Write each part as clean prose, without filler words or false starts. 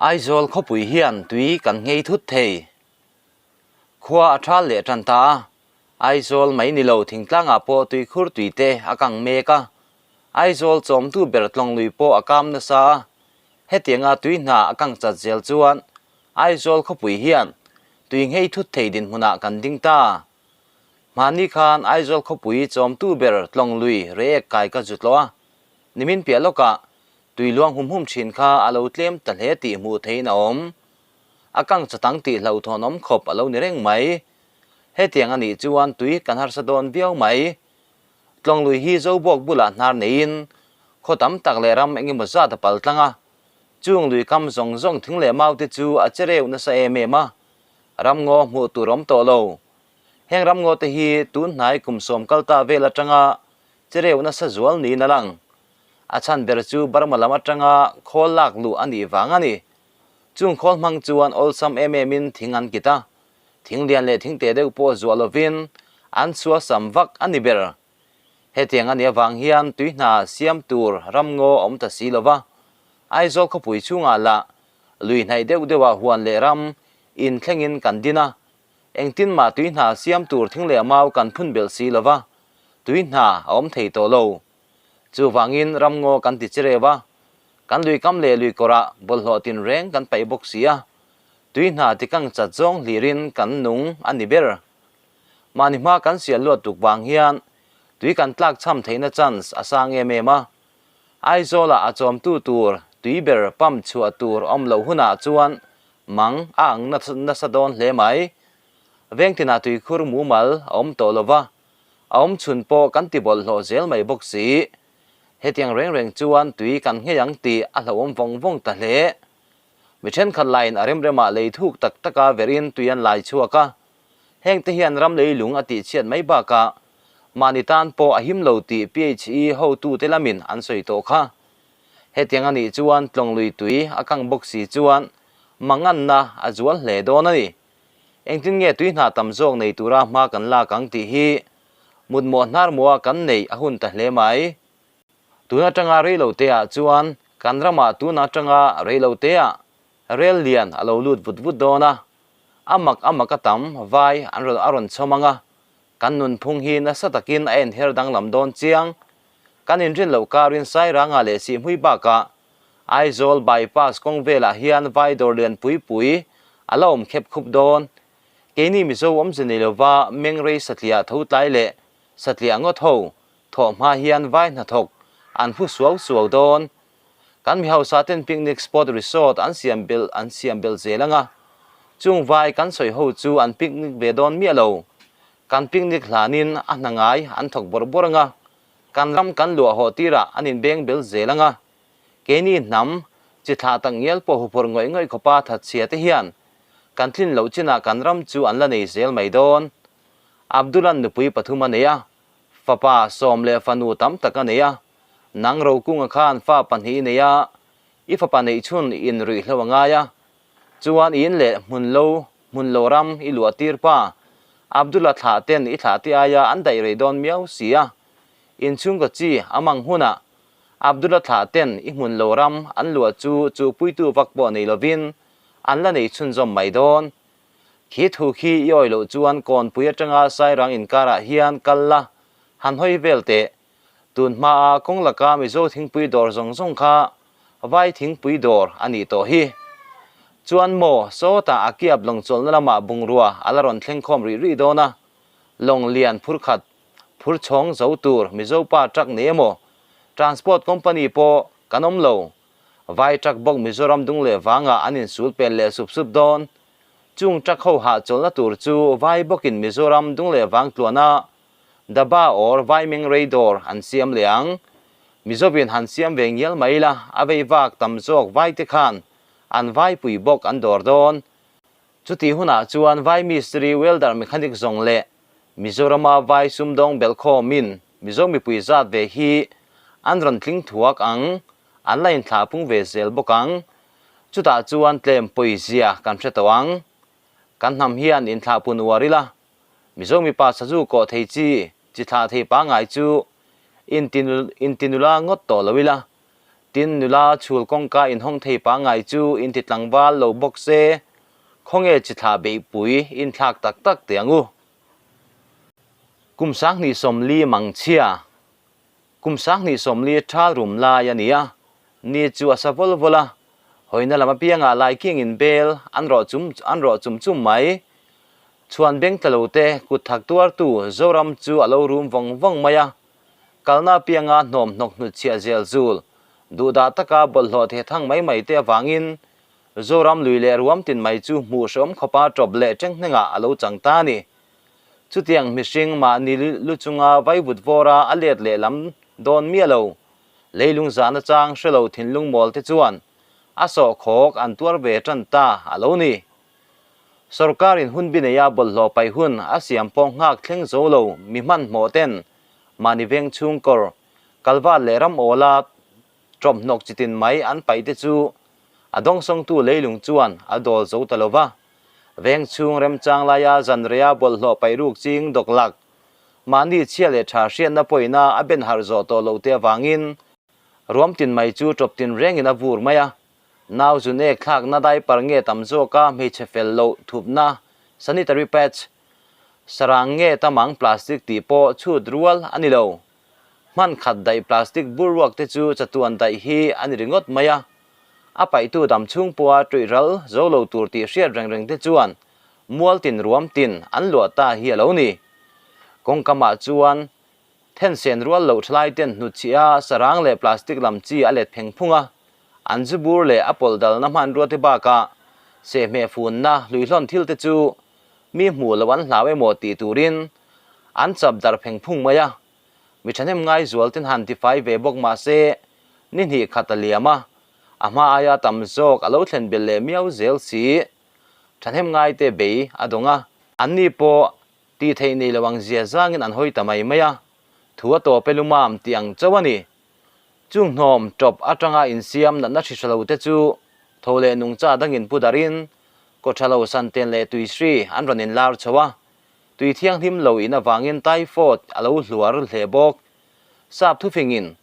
Aizawl khawpui hian tui kan nghei thut thei. Khua a thal leh tan ta a, Aizawl mai ni lo thingtlangah pawh tuikhur tui te a kang mek a. Aizawl chawmtu ber tlawng lui pawh a kam nasa a, hetianga tui hna a kang chat zel chuan Aizawl khawpui hian tui nghei thut thei dinhmunah kan ding ta. Hmani khan Aizawl khawpui chawmtu ber tlawng lui Reiek kai ka zu tlawh a, nimin piah lawkah Tui luang hum hum thin kha a lo tlem ta hle tih hmuh theihin a awm. A kang chatang tih hlauhthawn awm khawp a lo ni reng mai. Hetiang a nih chuan tui kan harsa dawn viau mai. Tlawng lui hi Zobawk bulah hnar neiin khaw tam tak leh ram eng emaw zat a pal tlang a. Chung lui kam zawng zawng thing leh mau te chu a che reuh nasa em em a. Ramngaw hmuh tur awm tawh lo. Heng ramngaw te hi tun hnai kum sawm kal ta vel atanga che reuh nasa zual niin a lang. A chhan ber chu Burma lam atanga khawl lak luh a nih vang a ni. Chung khawl hmang chuan awlsam em emin thing an kit a, thing lian leh thing te deuh pawh zuah lovin an chhuasam vak a ni ber. Hetiang a nih avang hian tui hna siam tur ramngaw a awm ta si lova, Aizawl khawpui chhungah lah lui hnaih deuh deuhah huan leh ram inthlengin kan din a, engtin mah tui hna siam tur thing leh mau kan phun belh si lova, tui hna a awm thei tawh lo. Chuvangin ramngaw kan ti chireu a, kan lui kam leh lui kawrah bawlhhlawh tinreng kan paih bawk si a, tui hna tikang chat zawng hlirin kan nung a ni ber. Mahni hma kan sial luat tuk vang hian tui kan tlak chham theihna chance a sang em em a, Aizawlah a chawmtu tur tui ber pump chhuah tur awm loh hunah chuan mang a ang nasa dawn hle mai. Vengtinah tuikhur mumal a awm tawh lova, A awm chhun pawh kan ti bawlhhlawh zel mai bawk si. Hetiang reng reng chuan tui kan nghei ang tih a hlauhawm vawng vawng ta hle. Mi thenkhat laiin a remremah lei thuk tak taka verin tui an lai chhuak a. Hengte hian ram lei lung a tihchhiat mai bakah mahni tan pawh a him lo tih PHE hotute lamin an sawi tawh kha. Hetiang a nih chuan tlawng lui tui a kang bawk si chuan manganna a zual hle dawn a ni. Engtin nge tui hna tam zawk nei tura hma kan lak ang tih hi mutmawh hnar muah kan neih a hun ta hle mai. Tun atanga reiloteah chuan kan ramah tun atanga reiloteah rel lian a lo lut vut vut dawn a, a mak a mak a tam vai an rawn a rawn chhawm ang a, kan nunphung hi nasa takin a enher danglam dawn chiang. Kan inrin loh karin Sairanga leh Sihhmui bakah Aizawl bypass kawng velah hian vai dawr lian pui pui a la awm khep khup dawn. Keini Mizo awmze nei lova mengrei satliah tho tlai leh satliah ngawt ho thawh hma hian vai hnathawk an phu suau suau dawn. Kan mi hausa ten picnic spot resort an siam belh an siam belh zel anga chung vai kan sawi ho chu an picnic ve dawn miah lo. Kan picnic hlanin a hna ngai an thawk bawrh bawrh anga Kan ram kan luah haw tirah an inbeng bel zel ang a, keini hnam chi thlah tak ngial pawh huphurh ngawih ngawih khawpa thatchhia te hian kan tlin loh chinah kan ram chu an la nei zel mai dawn. Abdula'n nupui pathum a nei a, fapa sawm leh fanu tam tak a nei a, nang Rokunga khan fa pahnih i nei a, i fapa neihchhun in ruihhlo a ngai a, chuan i in leh hmun lo hmun lo ram i luah tir pa Abdullah thlah ten i thlah te aia an daih rei dawn miau si a, inchhungkaw chi a mang hunah Abdullah thlah ten i hmun lo ram an luah chu chu puitu vak pawh nei lovin an la nei chhunzawm mai dawn. Khi thu khi i awi loh chuan kawnpui atanga Sairang inkarah hian kal la, han hawi vel teh. Tun hmaa kawng laka Mizo thingpui dawr zawng zawng kha vai thingpui dawr a nih tawh hi. Chuan maw, sawtah a kiap lawng chawlhna lamah bungrua a la rawn thleng khawm rih rih dawn a, lawng lian phur khat, phur chhawng zo tur Mizo pa truck nei emaw, transport company pawh kan awm lo. Vai truck bawk Mizoram dung leh vangah an insul pel leh sup sup dawn. Chung truck ho hahchawlhna tur chu vai bawkin Mizoram dung leh vang tluana Daba or vai meng rei dawr an siam leh ang. Mizovin han siam ve ngial mai ila, a vei vak tam zawk vai te khan an vai pui bawk an dawr dawn. Chutih hunah chuan vai mistiri welder mechanic zawng leh Mizorama vai sumdawng belhkhawmin Mizo mipui zat ve hi an rawn tling thuak ang, an la inthlah pung ve zel bawk ang. Chutah chuan tlem pawizia kan hre tawh ang. Kan hnam hian inthlah pun uar ila, Mizo mipa sazu kawh thei chi, chi thlah thei pangngai chu intinula ngawt tawh lo ila. Tin, nula chhul kawngka inhawng thei pangngai chu inti tlangval lo bawk se, khawnge chi thlah beihpui inthlak tak tak teh ang u. Kum 2040 mangchhia. Kum 2040 thal rum lai a ni a, ni chu a sa vawl vawl a, hawina lam apiangah laikingin bel an rawh chum an rawh chum chum mai. Chhuan beng tla lo te kut thak tuartu Zoram chu a lo rum vawng vawng mai a, kalna apianga hnawm hnawk hnut chhiah zel zul duhdah taka bawlhhlawh the thang mai mai te avangin Zoram lui leh ruam tin mai chu hmuh hrehawm khawpa tawp leh tenghnengah a lo chang ta a ni. Chutiang mihring mahni lu chunga vaivut vawra a let leh lam dawn miah lo, leilung zahna chang hre lo thinlung mawl te chuan a sawhkhawk an tuar ve tan ta a lo ni. Sorkarin hun bi neia bawlhhlawh paih hun a siam pawh nghak thleng zo lo mi hmanhmawh ten mahni veng chhungkawr kalvat leh ram awla Ṭawmhnawk chitin mai an paih te chu a dawngsawngtu leilung chuan a dawl zo ta lo va. Veng chhung remchang laia zanreia bawlhhlawh paih ruk ching dawklak, mahni chhia leh ṭha hriatna pawina a ben harh zawh tawh loh te avangin ruam tin mai chu ṭawp tin rengin a vur mai a. Nau zunek thlakna diaper nge tam zawka hmeichhe fel loh thupna sanitary pads, sarang nge tamang plastic tih pawh chhut rual a ni lo. Hman khat daih plastic bur ruak te chu chatuan daih hi a ni ringawt mai a, a paihtu dam chhung pawha ṭuih ral zo lo tur tih hriat reng reng te chuan mual tin ruam tin an luah ta hi a lo ni. Kawngkamah chuan thensen rual loh thalai ten hnutchhiah a sarang leh plastic lam chi a let pheng phung a, an zu bur leh a pawlh dalna hmanrua te bakah sehhmeh funna hluihlawn thil te chu mi hmuh loh an hlau emaw tih turin an chap darh pheng phung mai a, mi thahnem ngai zual ten han tifai ve bawk mah se ni hnih khat a liam a, a hma aia tam zawk a lo thlen belh leh miau zel si. Thahnem ngai te bei a dawng a, anni pawh tih theih nei lo ang zia zangin an hawi ta mai mai a, thu a tawp e lumam tih ang chauh a ni. Chung hnawm tawp atanga insiam natna hri hra lo te chu tho leh nungcha dangin pu darin kawthalo santen leh tuisri an rawn inlar chho a, Tui thianghlim lo in avangin typhoid a lo hluar hle bawk. Sap thufingin,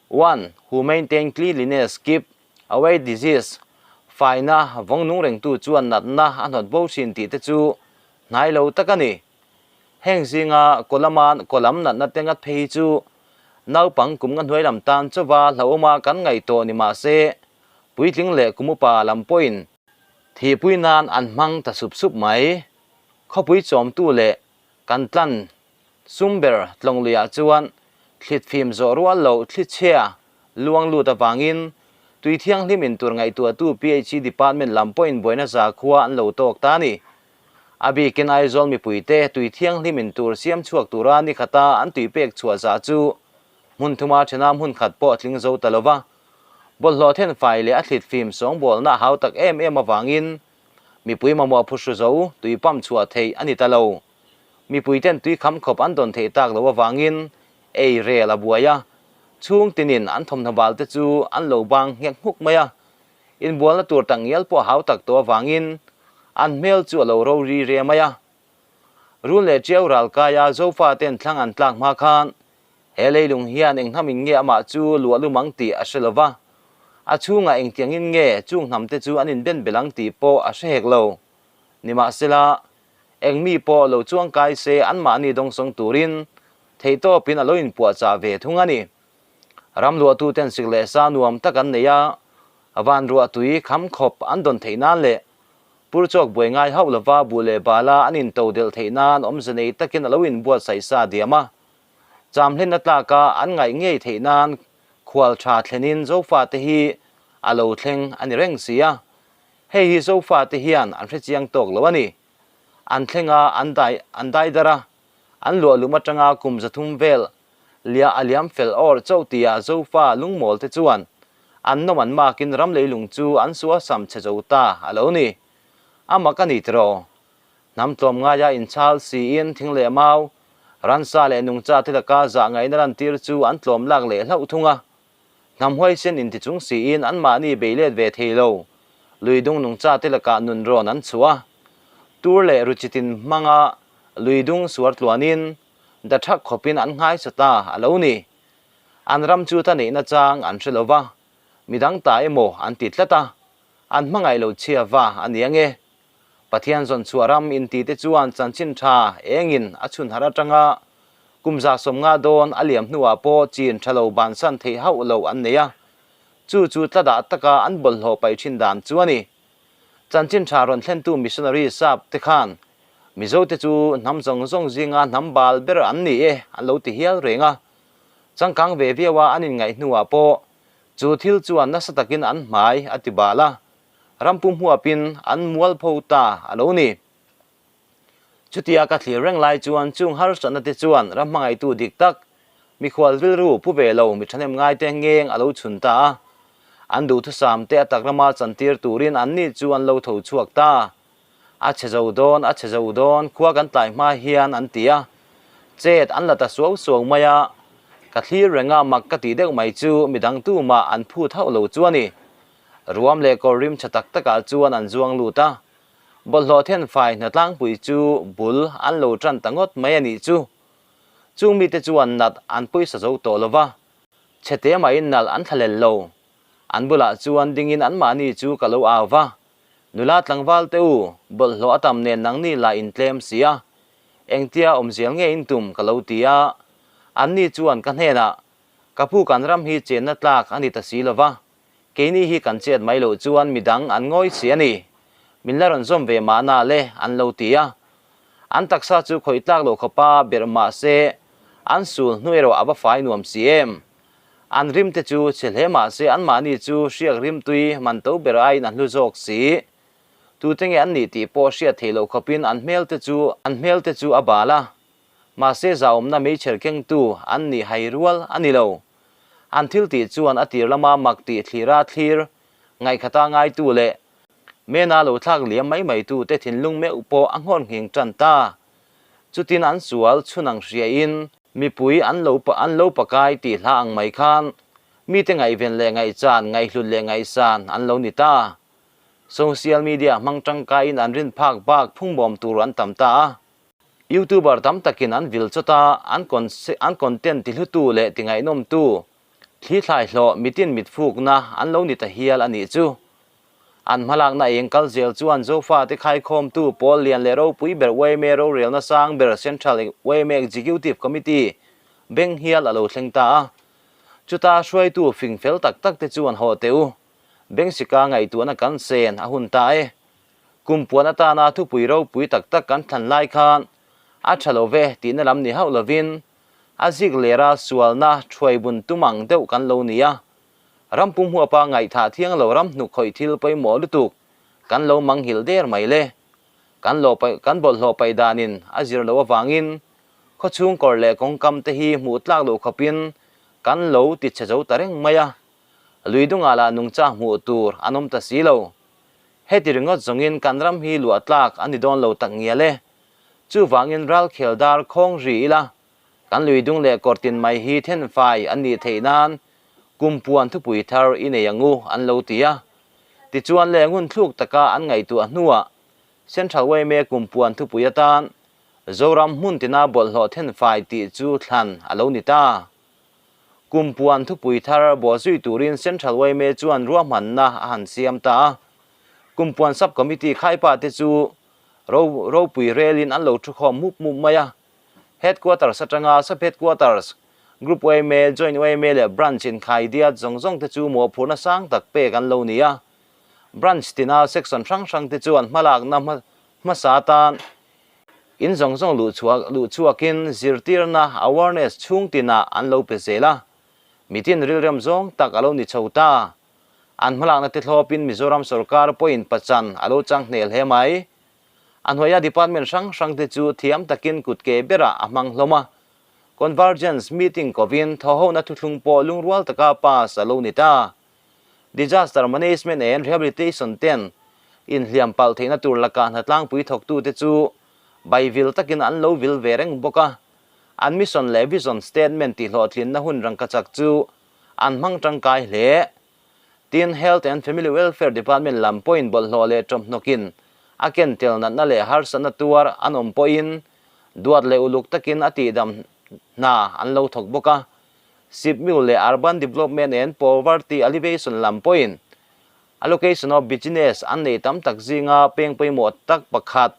One who maintain cleanliness keep away disease, faina vawng nung rengtu chuan natna a hnawt bo thin tih te chu hnai lo tak a ni. Heng zinga kawlama kawlam natna te ngat phei hi chu naupang kum nga hnuai lam tan chauva hlauhawma kan ngaih tawh ni mah se, puitling leh kum upa lam pawhin thihpui nan an hmang ta sup sup mai. Khawpui chawmtu leh kan tlan sum ber tlawngluiah chuan thlitfim zawh rual loh thlichhia luang lut avangin tui thianghlim in tur ngaihtuahtu PHE department lam pawhin buaina zakhua an lo tawk ta a ni. A bikin Aizawl mipuite tui thianghlim in tur siam chhuak tura ni khata an tui pek chhuah zah chu hmun thuma thena hmun khat pawh a tling zo ta lo va. Bawlhhlawh thenfai leh a thlitfim sawngbawlna a hau tak em em avangin Mipui mamawh phuhru zo tui pump chhuah theih a ni ta lo. Mipui ten tui kham khawp an dawn theih tak loh avangin ei rel a buai a, chhung tinin an thawmhnaw bal te chu an lo bang nghek nghuk mai a. Inbualna tur tak ngial pawh a hau tak tawh avangin an hmel chu a lo ro ri re mai a. Run leh Tiau ral kaia Zofa ten thlang an tlak hma khan He leilung hian eng hnamin nge amah chu luah lum ang tih a hre lo va, a chhungah engtiangin nge chung hnamte chu an inben belh ang tih pawh a hre hek lo. Nimahsela, eng mi pawh lo chuangkai se anmahni dawngsawng turin theihtawpin a lo inpuahchah ve thung a ni. Ram luahtuten sik leh sa nuam tak an nei a, van ruah tui kham khawp an dawn theih nan leh purchawk buai ngai hauh lova buh leh bala an intodelh theih nan awmze nei takin a lo inbuatsaih sa diam a. Chamhlenna tlaka an ngaih ngei theih nan khual tha thlenin Zofate hi a lo thleng a ni reng si a. Hei hi Zofate hian an hrechiang tawk lo a ni. An thleng a, an dai an dai dar a, an luahlum atanga kum 300 vel lia a liam fel awr chauh tia Zofa lungmawl te chuan an nawm an makin ram leilung chu an suasam chhe zo ta a lo ni. A mak a ni tiraw? Hnam tlawmngaia inchhal siin thing leh mau, ransa leh nungcha te laka zah ngaihna lantir chu an tlawm lak leh hlauh thung a. Hnam huaisen intichung siin anmahni bei let ve thei lo, luidung nungcha te lakah nun rawn an chhuah a. Tur leh ruchitin hmanga luidung suar tluanin dathak khawpin an nghaisa ta a lo ni. An ram chu ta neihna chang an hre lo va. Midang ta emaw an ti tlat a, an hmangaih lo chhia va a ni ange. Pathian zawn chhuah ram inti te chuan chanchin tha engin a chhun harh atanga kum 150 dawn a liam hnuah pawh chin tha lo bansan theih hauh lo an nei a, chu chu tladah taka an bawlhhlawh paih thin dan chu a ni. Chanchin tha rawn thlentu missionary sap te khan Mizo te chu hnam zawng zawng zinga hnam bal ber an ni e an lo ti hial reng a, changkang ve viau a an inngaih hnuah pawh chu thil chuan nasa takin an hmai a ti bal a, rampum huapin an mualpho ta a lo ni. Chutia ka thlir reng lai chuan chung harsatna te chuan ram hmangaihtu dik tak, mikhual rilru pu ve lo mi thahnem ngaite ngeng a lo chhun ta a. An duhthusam te a tak rama chantir turin anni chu an lo tho chhuak ta. A chhe zo dawn, a chhe zo dawn, khua kan tlai hma hian an ti a. Chet an la ta suau suau mai a, ka thlir reng a mak ka tih deuh mai chu midang tumah an phut hauh lo chu a ni. Ruam leh kawr rim tha tak takah chuan an zuang lut a, bawlhhlawh then fai hna tlangpui chu bul an lo tan ta ngawt mai a nih chu. Chung mite chuan nat an pawisa zo tawh lo va, chhe te mahin nalh an thlalel lo. An bulah chuan dingin anmahni chu ka lo au va, Nula tlangval te u, bawlhhlawh a tam nen nangni lah in tlem si a, engtia awmzial nge in tum ka lo ti a. Anni chuan ka hnenah, Ka pu kan ram hi chenna tlak a ni ta si lo va, keini hi kan chet mai loh chuan midang an ngawi si a ni. Min la rawn zawm ve mahna le an lo ti a. An taksa chu khawih tlak loh khawpa berh mah se, an sul hnu erawh a va fai nuam si em. An rim te chu chhe hle mah se anmahni chu hriak rimtui man to ber aiin a hlu zawk si. Tute nge an nih tih pawh hriat theih loh khawpin an hmel te chu an hmel te chu a bal a. Mahse zahawmna meichher kengtu an nih hai rual a ni lo. An thil tih chuan a tir lama mak tih thlira thlir ngaihkhata ngaitu leh mena lo thlak liam mai mai tu te thinlung meuh pawh a nghawr nghing tan ta. Chutin an sual chhun ang hriain Mipui an lo an lo pakai tih hla ang mai khan mite ngaihven leh ngaihchan, ngaihhlut leh ngaihsan an lo ni ta. Social media hmang tangkaiin an rin phak bak phungbawm tur an tam ta a. Youtuber tam takin an vil chawt a, an an content tihlutu leh tingaihnawmtu, thli thlai hlawh mitin mitfukna an lo ni ta hial a nih chu. An hmalakna eng kal zel chuan Zofate khaikhawmtu pawl lian leh ropui ber yma rorelna sang ber Central yma Executive Committee beng hial a lo thleng ta a. Chuta hruaitu fing fel tak tak te chuan haw teh u, Bengsika ngaihtuahna kan sen a hun ta e. Kum puan atana thupui ropui tak tak kan thlan lai khan a tha lo ve tihna lam ni hauh lovin a zik lera sualna thuaibun tum ang deuh kan lo ni a. Rampum huapa ngaihthah thiang lo ram hnuk khawih thil pawimawh lutuk kan lo manghilh der mai le. Kan lo paih kan bawlhhlawh paih danin a zir loh avangin khawchhung kawr leh kawngkam te hi hmuh tlak loh khawpin kan lo ti chhe zo ta reng mai a. Lui dungah lah nungcha hmuh tur an awm ta si lo. Heti ringawt zawngin kan ram hi luah tlak a ni dawn lo tak ngial e. Chuvangin ralkhel dar khawng ri ila Kan lui dung leh kawr tin mai hi thenfai an nih theih nan kum puan thupui thar i nei ang u an lo ti a. Tichuan leh ngun thluk taka an ngaihtuah hnuah Central yma kum puan thupui atan Zoram hmun tina bawlhhlawh thenfai tih chu thlan a lo ni ta. Kum puan thupui thar bawhzui turin Central yma chuan ruahmanna a han siam ta a. Kum puan Sub Committee khaipa te chu ropui relin an lo thukhawm mup mup mai a. Headquarters atanga Sub-Headquarters, Group yma, Joint yma leh Branch inkhai diat zawng zawng te chu mawhphurhna sang tak pek an lo ni a. Branch tina section hrang hrang te chuan hmalakna hmasa atan in zawng zawng luhchhuak luhchhuakin zirtirna, awareness, chhung tinah an lo pe zel a. Mitin rilrem zawng tak a lo ni chho ta. An hmalakna te thlawpin Mizoram sorkar pawhin pachan a lo chang hnel hle mai. A hnuaia department hrang hrang te chu thiam takin kut ke berah a hmang hlawm a. Convergence meeting kovin thawhona thuthlung pawh lungrual taka pass a lo ni ta. Disaster Management and Rehabilitation ten inhliam palh theihna tur lakah hnatlangpui thawktute chu baivil takin an lo vil ve reng bawk a. An mission leh vision statement tihhlawhtlinna hun rangkachak chu an hmang tangkai hle. Tin, Health and Family Welfare Department lam pawhin bawlhhlawh leh tawmhnawkin a ken tel natna leh harsatna tuar an awm pawhin duat leh uluk takin a tihdam hna an lo thawk bawk a. SIPMIU leh Urban Development and Poverty Alleviation lam pawhin Allocation of Business an nei tam tak zinga peng pawimawh tak pakhat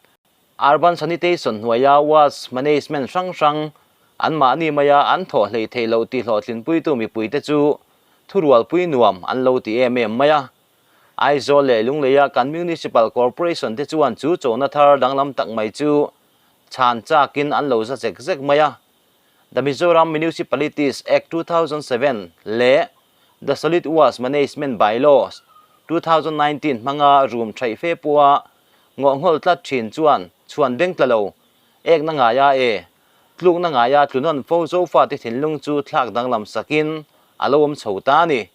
Urban Sanitation hnuaia Waste Management hrang hrang anmahni maia an thawh hlei thei loh tih hlawhtlinpuitu mipuite chu thurualpui nuam an lo ti em em mai a. Aizawl leh Lungleia kan Municipal Corporation te chuan chu chona thar danglam tak mai chu chhan chakin an lo za zek zek mai a. The Mizoram Municipalities Act 2007 leh The Solid Waste Management By-Laws, 2019 hmanga room thaih fe pawha ngawhngawl tlat thin chuan chhuan beng tla lo, ekna ngaia e, tlukna ngaia tlunawn fo Zofate thinlung chu thlak danglam sakin a lo awm chho ta a ni.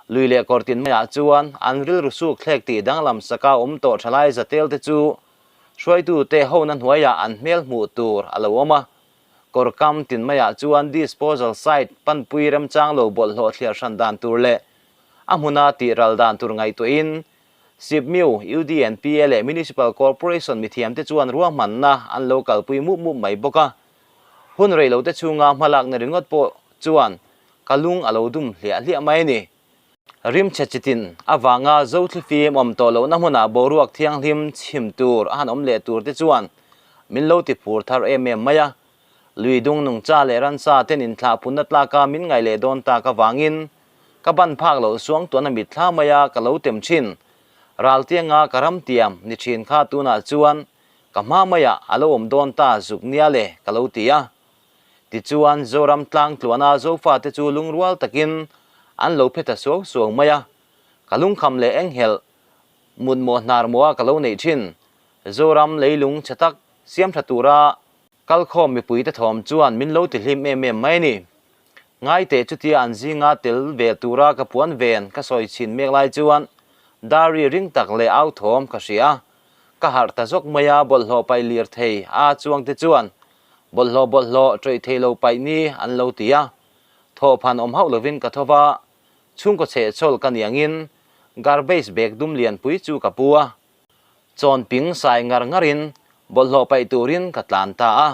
Lui leh kawr tin maiah chuan an rilru suk thlek tih danglam saka awm tawh thalai zatelte chu hruaitute hona hnuaiah an hmel hmuh tur a lo awm a. Kawr kam tin maiah chuan disposal site panpui remchang lo bawlhhlawh thliar hran dan tur leh a hmuna tih ral dan tur ngaihtuahin SIPMIU, UDNPA leh Municipal Corporation mithiamte chuan ruahmanna an lo kalpui mup mup mai bawk a. Hun reilote chhunga hmalakna ringawt pawh chuan ka lung a lo dum hliah hliah mai a ni. Rimchhe chitin avanga Zothlifim awm tawh lohna hmunah boruak thianghlim chhim tur a han awm leh tur te chuan min lo ti phur thar em em mai a. Lui dung nungcha leh ransa ten inthlahpunna tlaka min ngaih leh dawn tak avangin ka ban phak loh suang tuan a mitthla mai a ka lo tem thin. Raltianga ka ram tiam ni thin kha tunah chuan ka hma maiah a lo awm dawn ta zuk nia le ka lo ti a. Tichuan, Zoram tlang tluana Zofate chu lungrual takin an lo phe ta suau suau mai a. Ka lungkham leh enghelh mutmawh hnar mawha ka lo neih thin. Zoram leilung chhe tak siam tha tura kalkhawm mipuite thawm chuan min lo ti hlim em em mai a ni. Ngaite chutia an zinga tel ve tura ka puan ven ka sawi chhin mek lai chuan diary ring tak leh au thawm ka hria a. Ka harh ta zawk mai a, bawlhhlawh paih lir thei a chuangte chuan Bawlhhlawh bawlhhlawh ṭawih thei lo paih ni an lo ti a, thawhphan awm hauh lovin ka tho va, chhungkaw chhehchhawl ka ni angin garbage bag dum lianpui chu ka pu a, chawn ping sai ngar ngarin bawlhhlawh paih turin ka tlan ta a.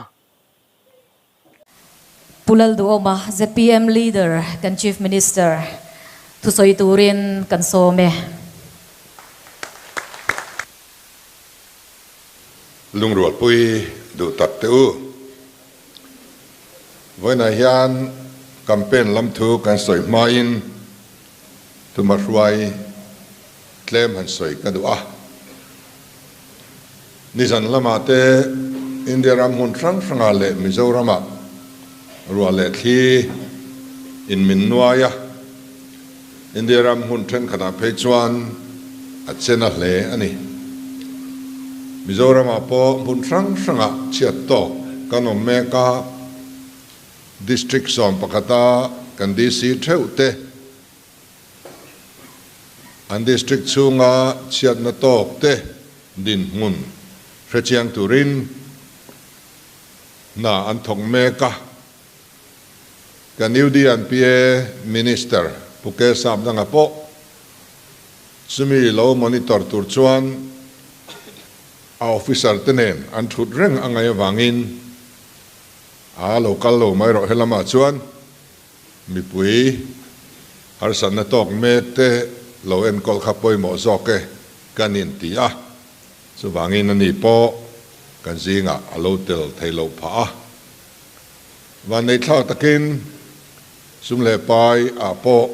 Pu Lalduhawma, zpm Leader, kan Chief Minister thusawi turin kan sawm e. Lungrualpui duh tak teh u. Vawiinah hian campaign lam thu kan sawi hmain tuma hruai tlem han sawi ka duh a. Nizan lamah te India ram hmun hrang hrangah leh Mizoramah ruah leh thli in min nuai a. India ram hmun thenkhatah phei chuan a che na hle a ni. Mizoramah pawh hmun hrang hrangah chhiat tawk kan awm mek a, District 11a kan DC theuh te an District chhunga chhiatna tawk te dinhmun hrechiang turin hna an thawk mek a. Kan UDNPA Minister Pu K Sapdanga pawh chumi lo monitor tur chuan a officer te nen an thut reng a ngaih avangin a lo kal lo mai rawh. Helamah chuan mipui harsatna tawk mek te lo enkawl kha pawimawh zawk e kan inti a, chuvangin ani pawh kan zingah a lo tel thei loh phah a. Vanneihthlak takin sum leh pai ah pawh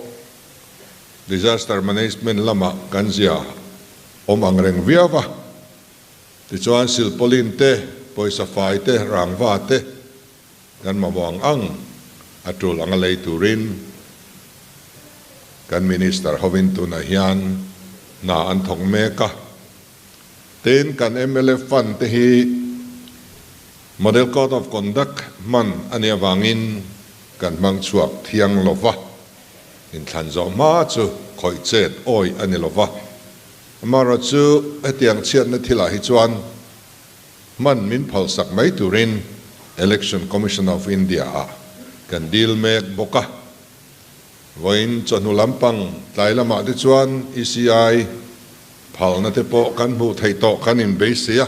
disaster management lamah kan zia awm ang reng viau va. Tichuan silpauline te, pawisa fai te, rangva te kan mamawh ang ang a tul anga lei turin kan minister hovin tunah hian hna an thawk mek a. Tin, kan mla fund te hi Model Code of Conduct hman a nih avangin kan hmang chhuak thiang lo va, inthlan zawh hma chu khawih chet awi a ni lo va. Amaherawhchu hetiang chhiatna thilah hi chuan hman min phalsak mai turin Election Commission of India ah kan dil mek bawk a. Vawiin chawhnu lampang tlai lamah te chuan ECI phalna te pawh kan hmuh theih tawh kan inbeisei a,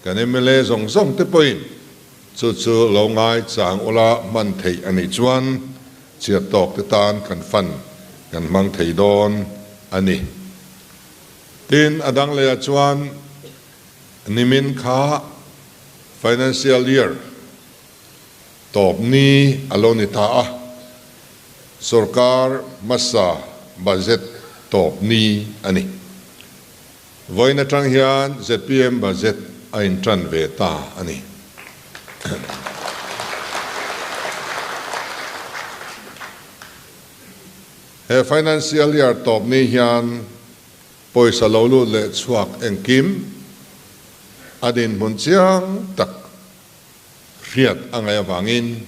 kan mla zawng zawng te pawhin chu chu lo ngai chang ula hman theih a nih chuan Chhiat tawk te tan kan fund kan hmang thei dawn a ni. Tin, a dang lehah chuan nimin kha financial year tawp ni a lo ni ta a, sorkar hmasa budget tawp ni a ni. Vawiin atang hian zpm budget a intan ve ta a ni. He financial year tawp ni hian pawisa lo lut leh chhuak engkim a dinhmun chiang tak hriat a ngaih avangin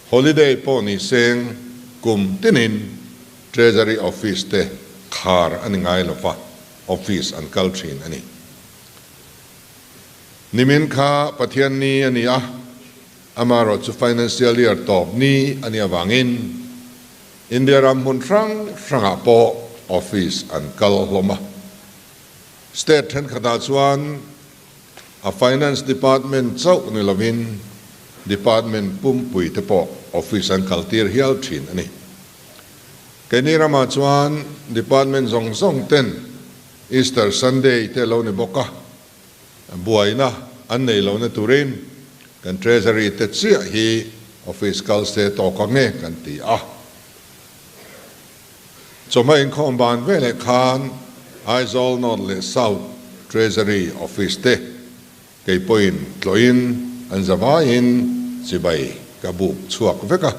holiday pawh ni seng kum tinin Treasury Office te khar a ni ngai lova, office an kal thin a ni. Nimin kha Pathian ni a ni a, amaherawh chu financial year tawp ni a nih avangin India ram hmun hrang hrangah pawh office an kal hlawm a. State thenkhatah chuan A Finance Department chauh ni lovin Department pumpui te pawh Office an kaltir hial thin a ni. Keini ramah chuan Department zawng zawng ten Easter Sunday te lo ni bawk a, buaina an nei lohna turin kan Treasury te chiah hi Office kal se tawk ang e kan ti a. Chawhma inkhawm ban veleh khan Aizawl North leh South Treasury Office te kei pawhin tlawhin an zavaiin chibai ka buk chhuak vek a.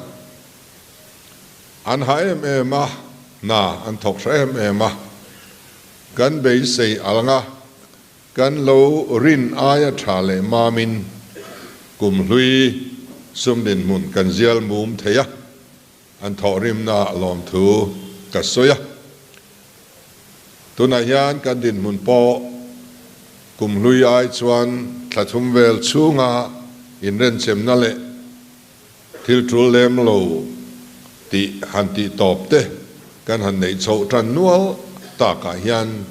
An ha em em a, hna an thawk hra em em a. Kan beisei alanga kan lo rin aia tha leh mamin kumhlui sum dinhmun kan zial mum thei a. An thawhrimna lawmthu ka sawi a. Tunah hian kan dinhmun pawh kum hlui ai chuan thla thum vel chhunga inrenchemna leh thil tul lem lo tih han tih tawp te kan han neih chhoh tan nual takah hian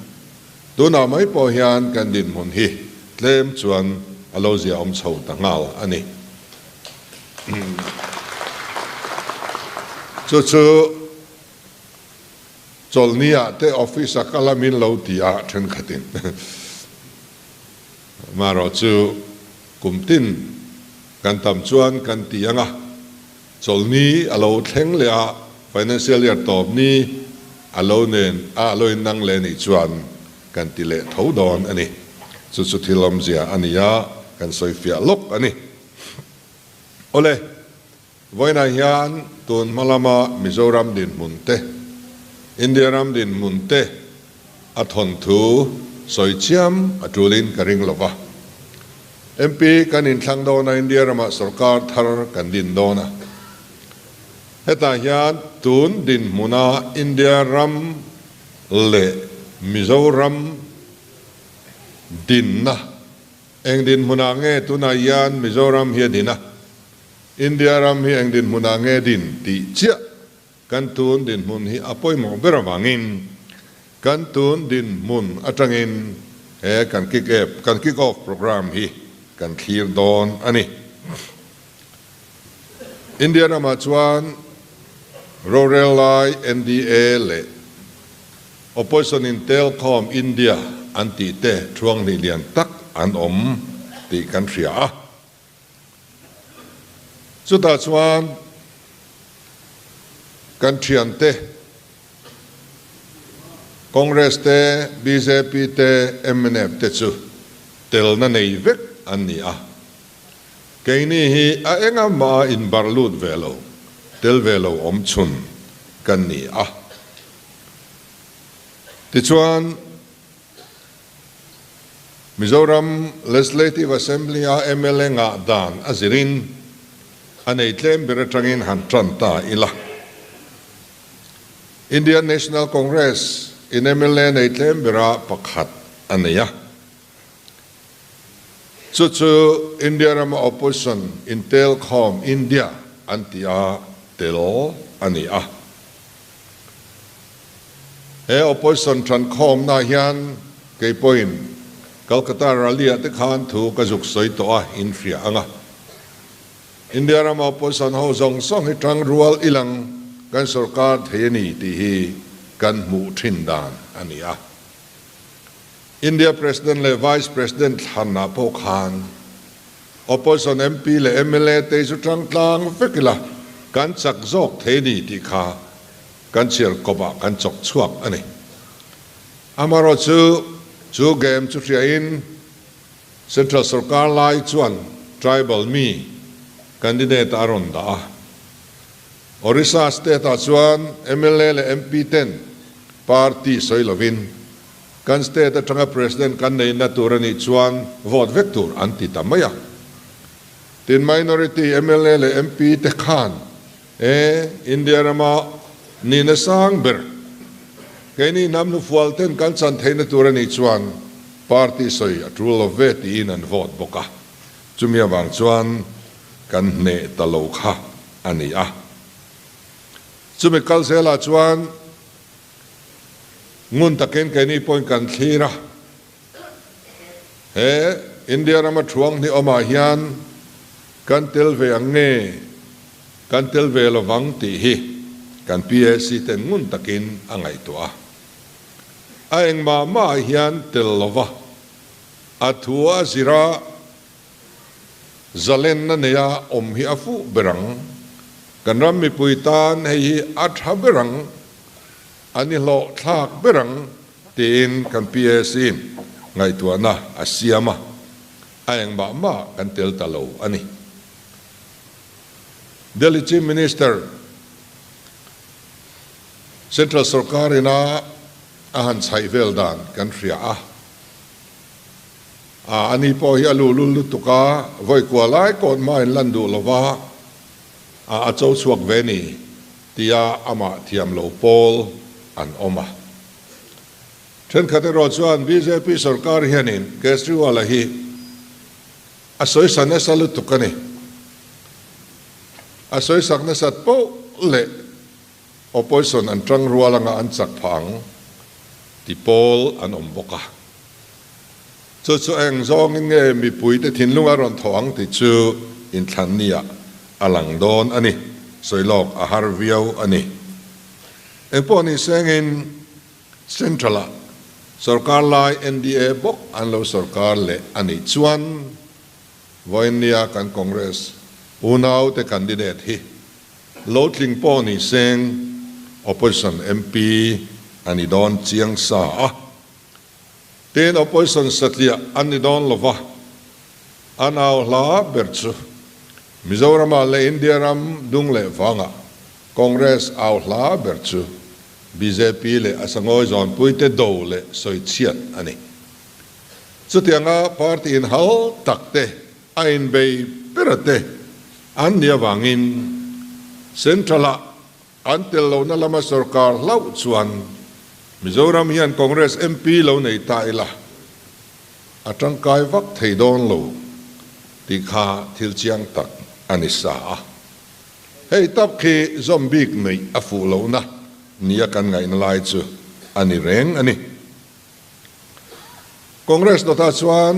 tunah mai pawh hian kan dinhmun hi tlem chuan a lo ziaawm chho ta nghal a ni. Chu chu chawlhni ah te office a kal a min lo ti a thenkhatin amaherawh chu kum tin kan tam chuan kan ti ang a, chawlhni a lo thleng leh a financial year tawp ni a lo nen a lo innang leh nih chuan kan ti leh tho dawn a ni. Chu chu thil awmzia a ni a, kan sawifiah lawk a ni. Awle, vawiinah hian tun hma lama Mizoram dinhmun te, India ram dinhmun te a thawnthu sawi chiam a tulin ka ring lova. MP kan inthlang dawn a, India ramah sorkar thar kan din dawn a. Hetah hian tun dinhmuna India ram leh Mizoram dinna Eng dinhmunah nge tunah hian Mizoram hi a din a, India ram hi eng dinhmunah nge din tih chiah kan tun dinhmun hi a pawimawh ber avangin kan tun dinhmun atangin he kan kick app, kan kick off programme hi kan thlir dawn a ni. India ramah chuan rorel lai NDA leh Opposition in Telkom India an tih te thuanghnih lian tak an awm tih kan hria a. Chutah chuan kan thiante Congress te, bjp te, mnf te chu telna nei vek an ni a. Keini hi a enga mah a inbarh lut ve lo, tel ve lo awm chhun kan ni a. Tichuan, Mizoram Legislative Assembly-a mla ngah dan a zirin a nei tlem ber atangin han tan ta ila. Indian National Congress in mla nei tlem bera pakhat a nei a. Chu chu India rama opposition intelkhawm India an ti a tel a ni a. He opposition thankhawmna hian kei pawhin Calcutta rally ah te khan thu ka zuk sawi tawh a inhria ang a. India rama opposition ho zawng zawng hi tang rual ilang kan sorkar thei a ni tih hi kan hmuh thin dan a ni a. India President leh Vice President thlanah pawh khan Opposition MP leh mla te chu tang tlang vek ila kan chak zawk thei a ni tih kha kan chhiar kawpah kan chawk chhuak a ni. Amaherawhchu chu game chu hriain Central sorkar lai chuan tribal mi candidate a rawn dah a. Orissa state ah chuan mla leh MP ten party sawi lovin kan state atanga president kan neihna tur a nih chuan vote vek tur an ti ta mai a. Tin minority mla leh MP te khan e India rama nihna sang ber keini hnam hnufual ten kan chan theihna tur a nih chuan party sawi a tul lo ve tiin an vote bawk a. Chumi avang chuan kan hneh ta lo kha a ni a. Chumi kal zelah chuan ngun takin keini pawhin kan thlir a. He India rama thuang hnih awmah hian kan tel ve ang nge kan tel ve lovang tih hi kan PAC ten ngun takin a ngaihtuah a. A engmah mahah hian tel lova a thu a zira Zalenna neia awm hi a fuh ber ang. Kan ram mipui tan hei hi a tha ber ang, a ni hlawh thlak ber ang tiin kan PAC in ngaihtuahna a siam a, a engmah mah kan tel ta lo a ni. Delhi Chief Minister, Central Sorkar ina a han chhaih vel dan kan hria a. A, ani pawh hi a luhlul lutuk a, vawi kua lai kawt hmain lan duh lova a a cho chhuak ve ni tia amah thiam lo pawl an awm a. Thenkhat erawh chuan bjp sorkar hianin Kejriwal-a hi a sawisa nasa lutuk a ni. A sawisak nasat poh leh Opposition an tang rual anga an chak phah ang ti pawl an awm bawk a. Chu chu eng zawngin nge mipuite thinlung a rawn thawh ang tih chu inthlanni ah a lang dawn a ni. Sawi lawk a har viau a ni. Engpawh ni sengin Central ah sorkar lai NDA bawk an lo sorkar leh a nih chuan vawiinnia kan Congress unaute candidate hi Lo tling pawh ni seng Opposition MP a ni dawn chiang sa a, tin Opposition satliah an ni dawn lova, a nau hla ber chu Mizoramah leh India ram dung leh vangah Congress au hla ber chu bjp leh a sangawi zawnpuite do leh sawichhiat a ni. Chutianga party inhal takte A inbei ber te an nih avangin Central-ah an tel lohna lama sorkar hlauh chuan Mizoram hian Congress MP lo nei ta ila a tangkai vak thei dawn lo tih kha thil chiang tak a ni sa a. Hei tak khi zawm bik neih a fuh lohna nia kan ngaihna lai chu a ni reng a ni. Congress dawtah chuan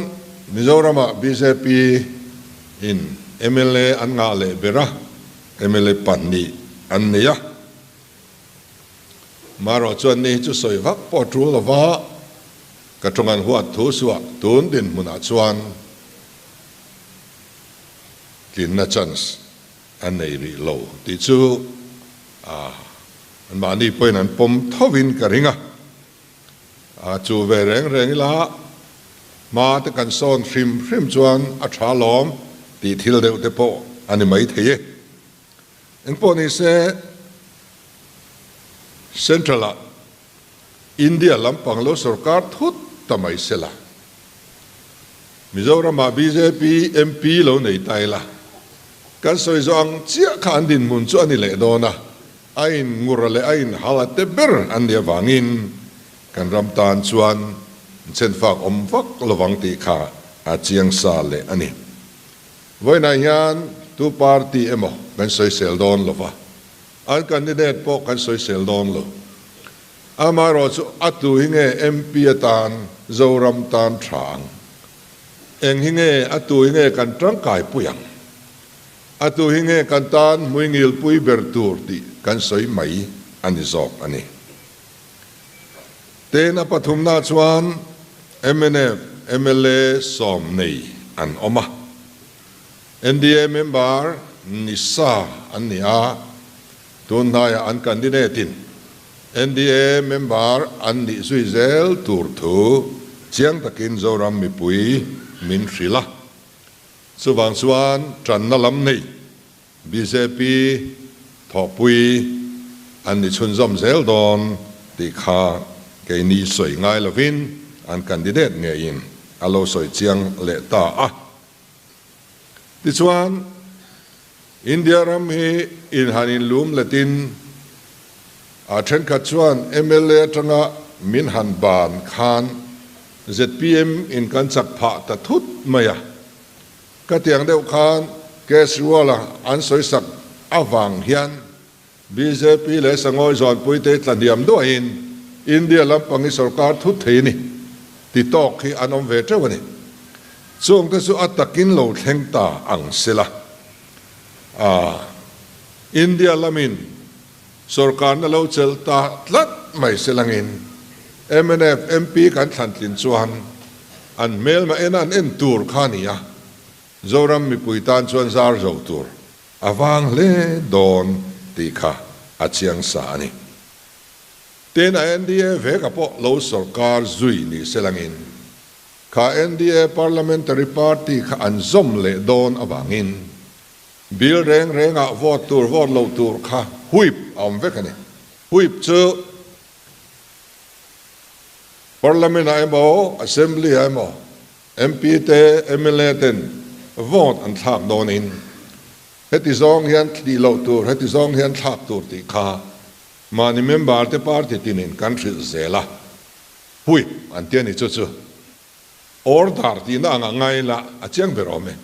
Mizoramah bjp in mla an ngah leh ber a, mla pahnih an nei a. Marawh chuan ni hi chu sawi vak pawh a tul lova, ka tawng an huat thu suah tun dinhmunah chuan tlinna chance an nei rih lo tih chu anmahni pawhin an pawm thovin ka ring a. A chu ve reng reng ila hma te kan sawn hrim hrim chuan a tha lawm tih thil deuh te pawh a ni mai thei e. Engpawh ni se Central ah India lampang lo sorkar thut ta mai se la, Mizoram ah bjp MP lo nei ta ila kan sawi zawh ang chiah kha an dinhmun chu a ni leh dawn a. A in ngura leh a in hala te ber an nih avangin kan ram tan chuan chhenfak awm vak lovang tih kha a chiang sa leh a ni. Vawiinah hian tu party emaw kan sawisel dawn lova, an candidate pawh kan sawisel dawn lo. Amaherawh chu a tu hi nge MP atan Zoram tan tha ang? Eng hi nge a tu hi nge kan tangkai pui ang? A tu hi nge kan tan hmuingilpui ber tur tih kan sawi mai a ni zawk a ni. Tin, a pathumna chuan mnf mla 40 an awm a. NDA member ni sa an ni a, tun hnaiah an candidate-in NDA member an nih zui zel tur thu chiang takin Zoram mipui min hrilh a. Chuvang chuan tanna lam nei bjp thawhpui an ni chhunzawm zel dawn tih kha keini sawi ngai lovin an candidate ngeiin a lo sawi chiang leh ta a. Tichuan, India ram hi inhan inlum letin a thenkhat chuan mla atanga min han ban khan zpm in kan chak phah ta thut mai a. Ka tiang deuh khan Kejriwal-a an sawisak avang hian bjp leh Sangawi Zawnpuite tla hniam duahin India lampang hi sorkar thut thei a ni ti tawk hi an awm ve teuh a ni. Chungte chu a takin lo thleng ta ang sela. A India lamin sorkarna lo chelh ta tlat mai selangin mnf MP kan thlan tlin chuan an hmelma ena an en tur kha a ni a, Zoram mipui tan chuan zar zo tur a vang hle dawn tih kha a chiang sa a ni. Tin, a NDA veka pawh lo sorkar zui ni selangin kha NDA Parliamentary Party kha an zawm leh dawn avangin bill reng rengah vote tur vote loh tur kha whip a awm vek a ni. Whip chu Parliament-ah emaw Assembly-ah emaw MP te mla ten vote an thlak dawnin heti zawng hian tih loh tur, heti zawng hian thlak tur tih kha mahni member te party tinin kan hrilh zel a, whip an ti a ni chu chu order tihna anga ngai la a chiang ber awm e.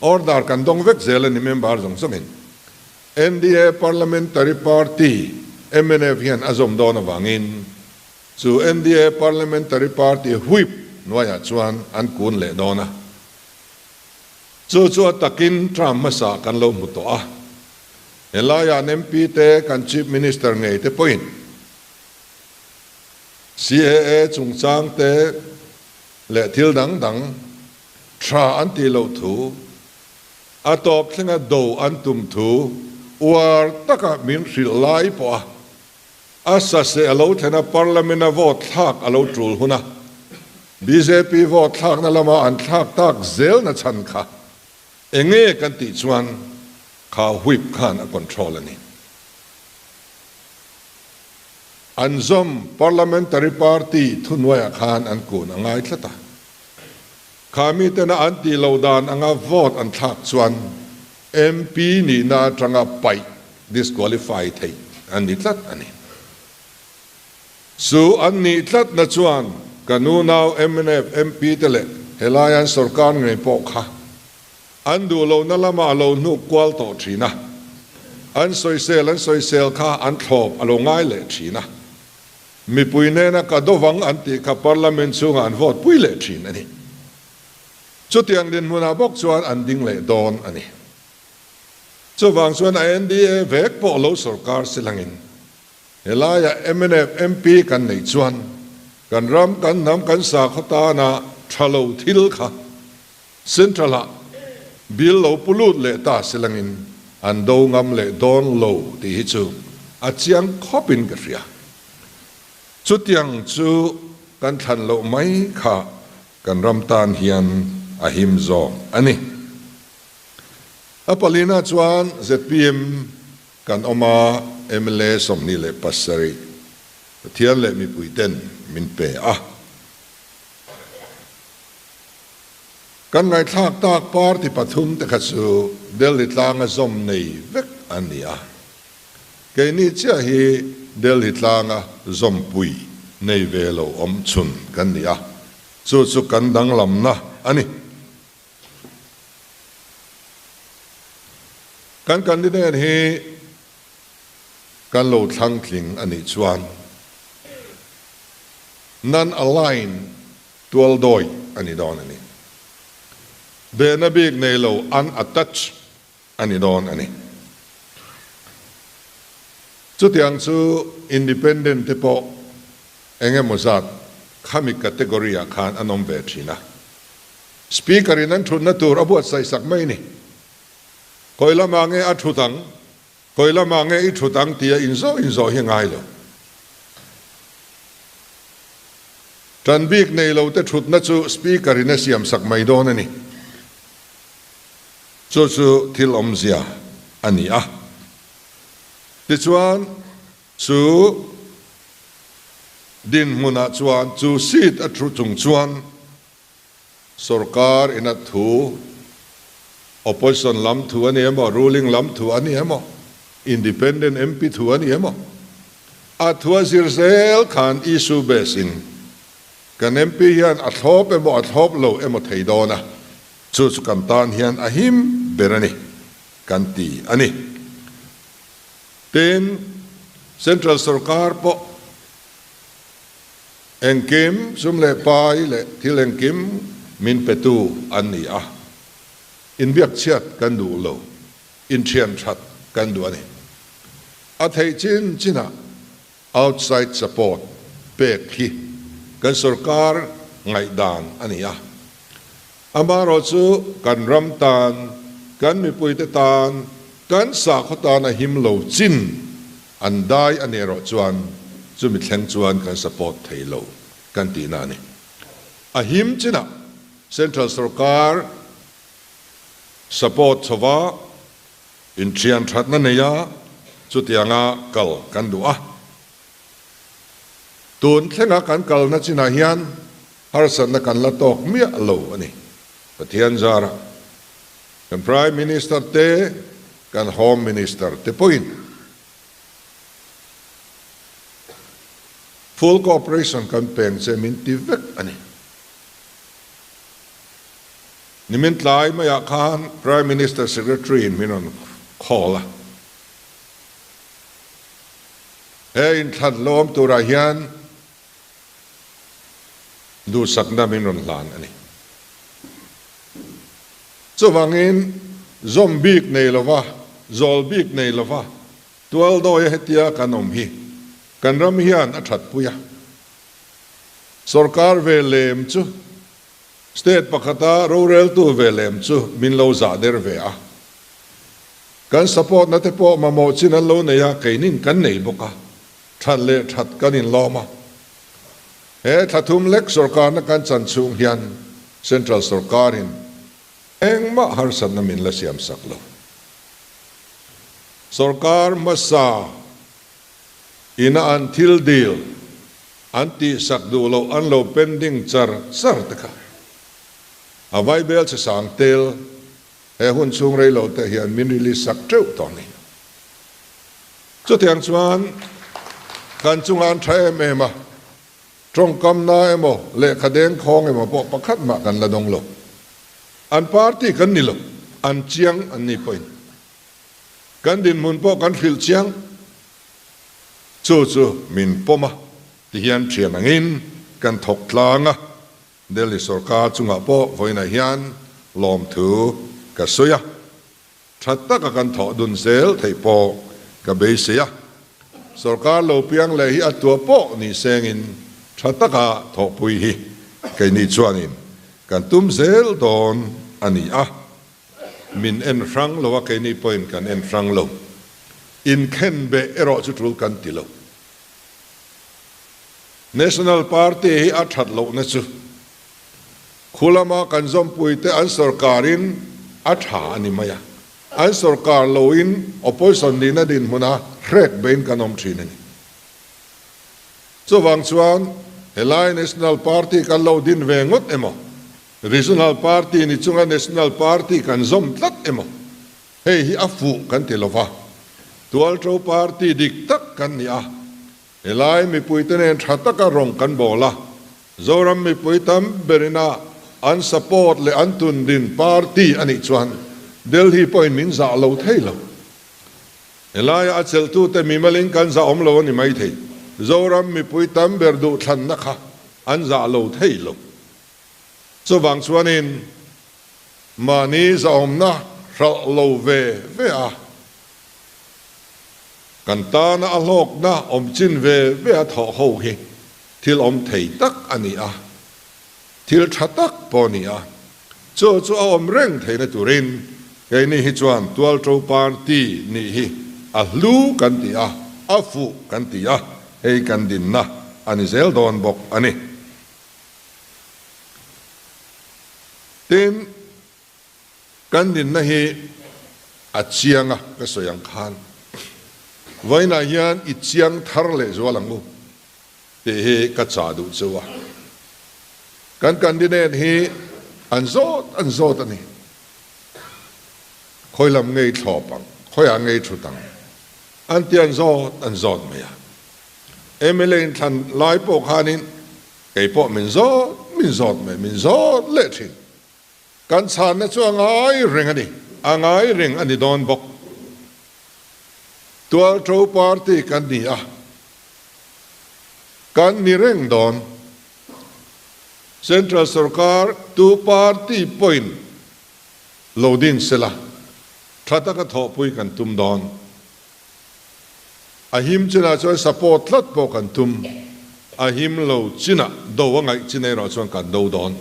Order kan dawng vek zel a ni member zawng zawngin. NDA Parliamentary Party mnf hian a zawm dawn avangin Chu NDA Parliamentary Party Whip hnuaiah chuan an kun leh dawn a. Chu chu a takin term hmasa kan lo hmu tawh a. Helaiah an MP te kan Chief Minister ngei te pawhin CAA chungchang te leh thil dang dang tha an tih loh thu, a tawp thlenga do an tum thu uar taka min hrilh lai pawh a A sase a lo thlen a, Parliament-a vote thlak a lo tul hun a, bjp vote thlakna lama an thlak tak zelna chhan kha enge kan tih chuan kha whip khan a control a ni. An zawm Parliamentary Party thuhnuaiah khan an kun a ngai tlat a, kha mitena an tih loh dan anga vote an thlak chuan MP nihna atanga paih, disqualify, theih an ni tlat a ni. Chu an nih tlatna chuan kan unau mnf MP te leh helai an sorkar ngei pawh kha an duh lohna lamah a lo hnuk kual tawh thin a, an sawisel an sawisel kha an thlawp a lo ngai leh thin a, mipui nena ka dovang an tih kha Parliament chhungah an vote pui leh thin a ni. Chutiang dinhmunah bawk chuan an ding leh dawn a ni. Chuvang chuan a NDA vek pawh lo sorkar silangin helaiah mnf MP kan neih chuan kan ram kan hnam kan sakhaw tana tha lo thil kha Central-ah bill lo pu lut leh ta silangin an do ngam leh dawn lo tih hi chu a chiang khawpin ka hria. Chutiang chu kan thlan loh mai kha Kan ram tan hian a him zawk a ni. A palina chuan zpm kan awm a, mla 27 Pathian leh mipuiten min pe a. Kan ngaihthlak tak party pathum te kha chu Delhi tlanga zawm nei vek an ni a. Keini chiah hi Delhi tlanga zawmpui nei ve lo awm chhun kan ni a, chu chu kan danglamna a ni. Kan candidate hi kan lo thlang tling a nih chuan non-aligned tualdawi a ni dawn a ni. Behna bik nei lo unattached. a ni dawn a ni. Chutiang chu Independent te pawh eng emaw zat khami category ah khan an awm ve thin a. Speaker in an thutna tur a buatsaih sak mai ni. Khawi lamah nge a thut ang, khawi lamah nge i thut ang tia inzawh inzawh hi ngai lo. Tan bik nei lo te thutna chu Speaker in a siam sak mai dawn a ni. Chu chu thil awmzia a ni a. Tichuan, chu dinhmunah chuan chu seat a thu chung chuan sorkar ina thu, opposition lam thu a ni emaw, ruling lam thu a ni emaw, independent MP thu a ni emaw, a thu a zir zel khan issue base in kan MP hian a thlawp emaw a thlawp lo emaw thei dawn a, chu chu kan tan hian a him ber a ni. Kan ti a ni. Tin, Central sorkar pawh engkim sum leh pai leh thil engkim min petu an ni a, inbiakchhiat kan duh lo, inthian that kan duh a ni. A theih chin chinah outside support pek hi kan sorkar ngaihdan a ni a. Amaherawh chu kan ram tan, kan mipuite tan, kan sakhaw tan a him lo chin an dai a nih erawh chuan chumi thleng chuan kan support thei lo kan tihna a ni. A him chinah Central sorkar support chhova inthian thatna neia chutianga kal kan duh a. Tun thlenga kan kalna chinah hian Harsatna kan la tawk miah lo a ni. Pathian zarah kan Prime Minister te, kan Home Minister te pawhin full cooperation kan peng che min ti vek a ni. Nimin tlai maiah khan Prime Minister Secretary in min rawn call a. He inthlan lawm turah hian Duhsakna min rawn hlan a ni. Chuvangin zawm bik nei lova, zawl bik nei lova tualdawia hetia kan awm hi kan ram hian a thatpui a. Sorkar ve lem chu, state pakhata roreltu ve lem chu min lo zah der ve a. Kan support na te pawh mamawh chin an lo nei a, keinin kan nei bawk a. That leh that kan inlawm a. He thla thum lek sorkarna kan chan chhung hian Central sorkarin engmah harsatna min la siam sak lo. Sorkar hmasa ina an thil dil an tihsak duh loh an lo pending char char te kha a vaibel che sang tel he hun chhung rei lo te hian min release sak teuh tawh a ni. Chutiang chuan kan chunga an tha em em a, tawngkamna emaw lehkha deng khawng emaw pawh pakhat mah kan la dawng lo. An party kan ni lo, an chiang an ni pawhin kan dinhmun pawh kan hrilh chiang. Chu chu min pawm a, tihian thian angin kan thawk tlang a, Delhi sorkar chungah pawh vawiinah hian lawmthu ka sawi a. Tha taka kan thawh dun zel theih pawh ka beisei a, sorkar lo piang leh hi a tua pawh ni sengin tha taka thawhpui hi keini chuanin kan tum zel dawn a ni a, min en hrang lo a keini pawhin kan en hrang lo. Inkhenbeh erawh chu tul kan ti lo. National Party hi a that lohna chu Khu lama kan zawmpuite an sorkarin a tha a ni mai a, an sorkar loin opposition nihna dinhmuna hrek bein kan awm thin a ni. Chuvang chuan helai National Party kan lo din ve ngawt emaw, Regional Party ni chunga National Party kan zawm tlat emaw, hei hi a fuh kan ti lova, Tualṭo Party dik tak kan ni a, Helai mipuite nen tha taka rawng kan bawl a, Zoram mipui tam berin a an support leh an tundin party a nih chuan Delhi pawhin min zah lo thei lo. Helaia a chelhtute mimalin kan zah awm lo a ni maithei, Zoram mipui tam ber duhthlanna kha an zah lo thei lo. Chuvang chuanin mahni zahawmna hralh lo ve ve a, kan tana a hlawkna awm chin ve ve a thawh ho hi thil awm thei tak a ni a, thil tha tak pawh a ni a, chu chu a awm reng theihna turin keini hi chuan Tualṭo Party nih hi a hlu kan ti a, a fuh kan ti a, hei kan dinna a ni zel dawn bawk a ni. Tin, kan dinna hi a chiang a, ka sawi ang khan vawiinah hian i chiang thar leh zual ang u tih hi ka chah duh chu a. Kan candidate hi an zawt an zawt a ni. Khawi lam ngei thlawp ang, khawiah ngei thut ang an ti an zawt an zawt mai a. Mla inthlan lai pawh khanin Kei pawh min zawt min zawt mai, min zawt leh thin. Kan chhanna chu a ngai reng a ni, a ngai reng a ni dawn bawk. Tualṭo party kan ni a, kan ni reng dawn. Central sorkar tu party pawhin lo din sela, tha taka thawhpui kan tum dawn. A him chinah chuan support tlat pawh kan tum, a him lo chinah do a ngaih chin erawh chuan kan do dawn.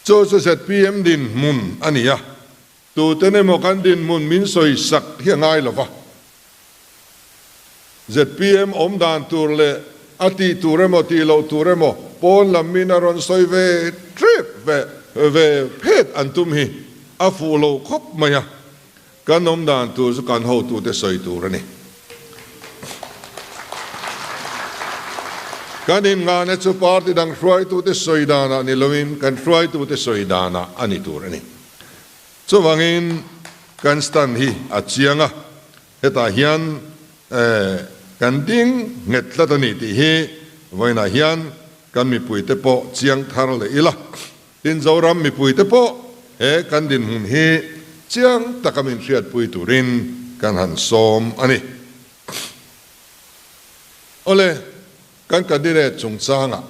Chu chu zpm dinhmun a ni a, tuten emaw kan dinhmun min sawi sak hi a ngai lo va. Zpm awm dan tur leh a tih tur emaw tih loh tur emaw pawn lam min a rawn sawi ve trep ve ve phet an tum hi a fuh lo khawp mai a. Kan awm dan tur chu kan hotute sawi tur a ni. Kan inngahna chu party dang hruaitute sawi danah ni loin kan hruaitute sawi danah a ni tur a ni. Chuvangin kan stand hi a chiang a, hetah hian kan ding nghet tlat a ni tih hi vawiinah hian kan mipuite pawh chiang thar leh ila. Tin, Zoram mipuite pawh he kan dinhmun hi chiang taka min hriatpui turin kan han sawm a ni. Awle, kan candidate chungchangah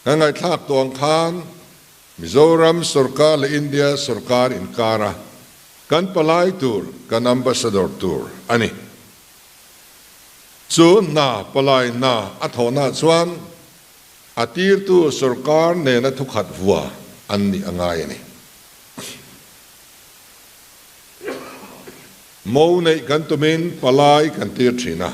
kan ngaihthlak tawh ang khan Mizoram sorkar leh India sorkar inkara kan palai tur, kan ambassador tur a ni. Chu hna palai hna a thawhna chuan A tirtu sorkar nena thukhat vua an nih a ngai a ni. Mo neih kan tumin palai kan tir thin a.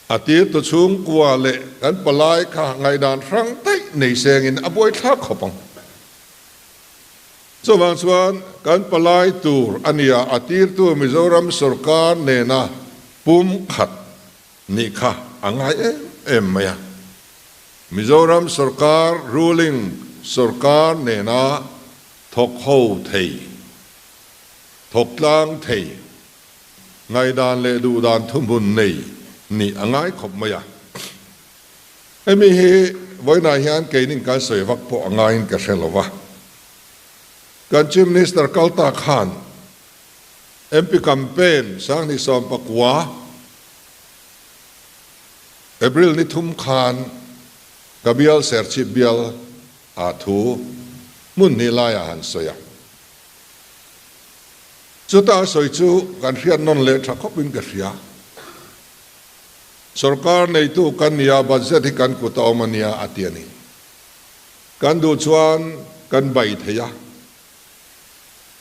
A tirtu chhungkua leh kan palai kha ngaihdan hrang daih nei sengin a buaithlak khawp ang. Chuvang chuan kan palai tur a nia a tirtu Mizoram sorkar nena pum khat Nih kha a ngai em em mai a. Mizoram sorkar ruling sorkar nena thawk ho thei, thawk tlang thei, ngaihdan leh duhdan thuhmun nei nih a ngai khawp mai a. Hemi hi vawiinah hian keinin kan sawi vak pawh a ngaiin ka hre lo va. Kan Chief Minister kal ta khan MP campaign Sanghnih 19 April ni thum khan ka bial Serchhip bial ah thu hmun hnih laiah han sawi a. Chuta a sawi chu kan hriat nawn leh tha khawpin ka hria. Sorkar neitu kan nia budget hi kan kut a awm a nia a ti a ni. Kan duh chuan kan bai thei a,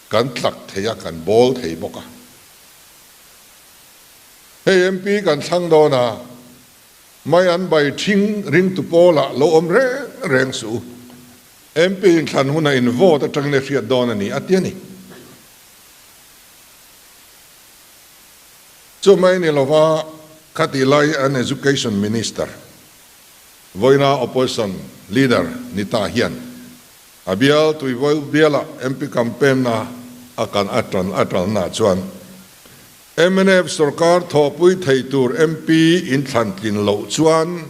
kan tlak thei a, kan bawl thei bawk a. Hei MP kan thlang dawn a, mai an bai thing ringtu pawlah lo awm reng reng suh u. MP inthlan hunah in vote atangin a hriat dawn a ni a ti a ni. Chu mai ni lova khatih lai an Education Minister, vawiina Opposition Leader ni ta hian a bial Tuivawi bialah MP campaign na a kan a tan a talna chuan Mnf sorkar thawhpui thei tur MP in thlan tlin loh chuan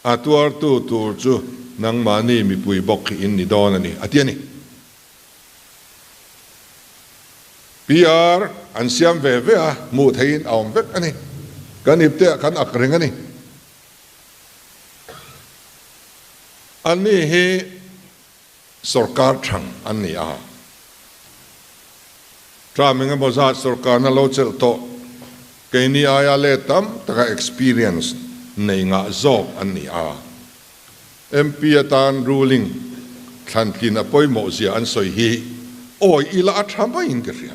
a tuartu tur chu nangmahni mipui bawk hi in ni dawn a ni, a ti a ni. PR an siam ve ve a, hmuh theihin a awm vek a ni. Kan ipte ah kan ak reng a ni. Anni hi sorkar thang an ni a. Term engemaw zat sorkarna lo chelh tawh keini aia let tam taka experience nei ngah zawk an ni a. MP atan ruling thlantlin a pawimawh zia an sawi hi awi ila a tha maiin ka hria.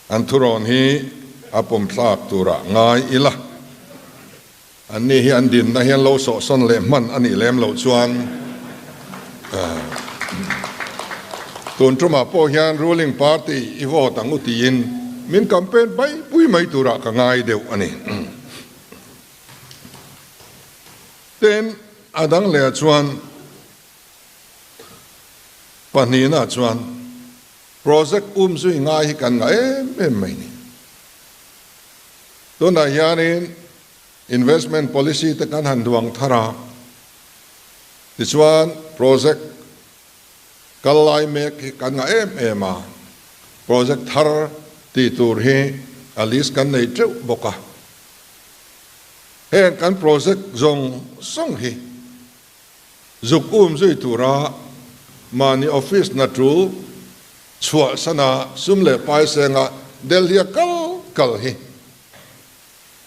An thurawn hi a pawmthlak turah ngai ila. Anni hi an dinna hian lo sawhsawn leh hman a nih lem loh chuan tun tumah pawh hian ruling party i vote ang u tiin min campaign pai pui mai turah ka ngai deuh a ni. Tin, a dang lehah chuan pahnihna chuan project umzui ngai hi kan ngah em em mai ni. Tunah hianin investment policy te kan han duang thar a, tichuan project kal lai mek hi kan ngah em em a, project thar tih tur hi a list kan nei teuh bawk a. Heng kan project zawng zawng hi zuk um zui tura mahni office hna tul chhuah sana sum leh pai senga Delhi a kal kal hi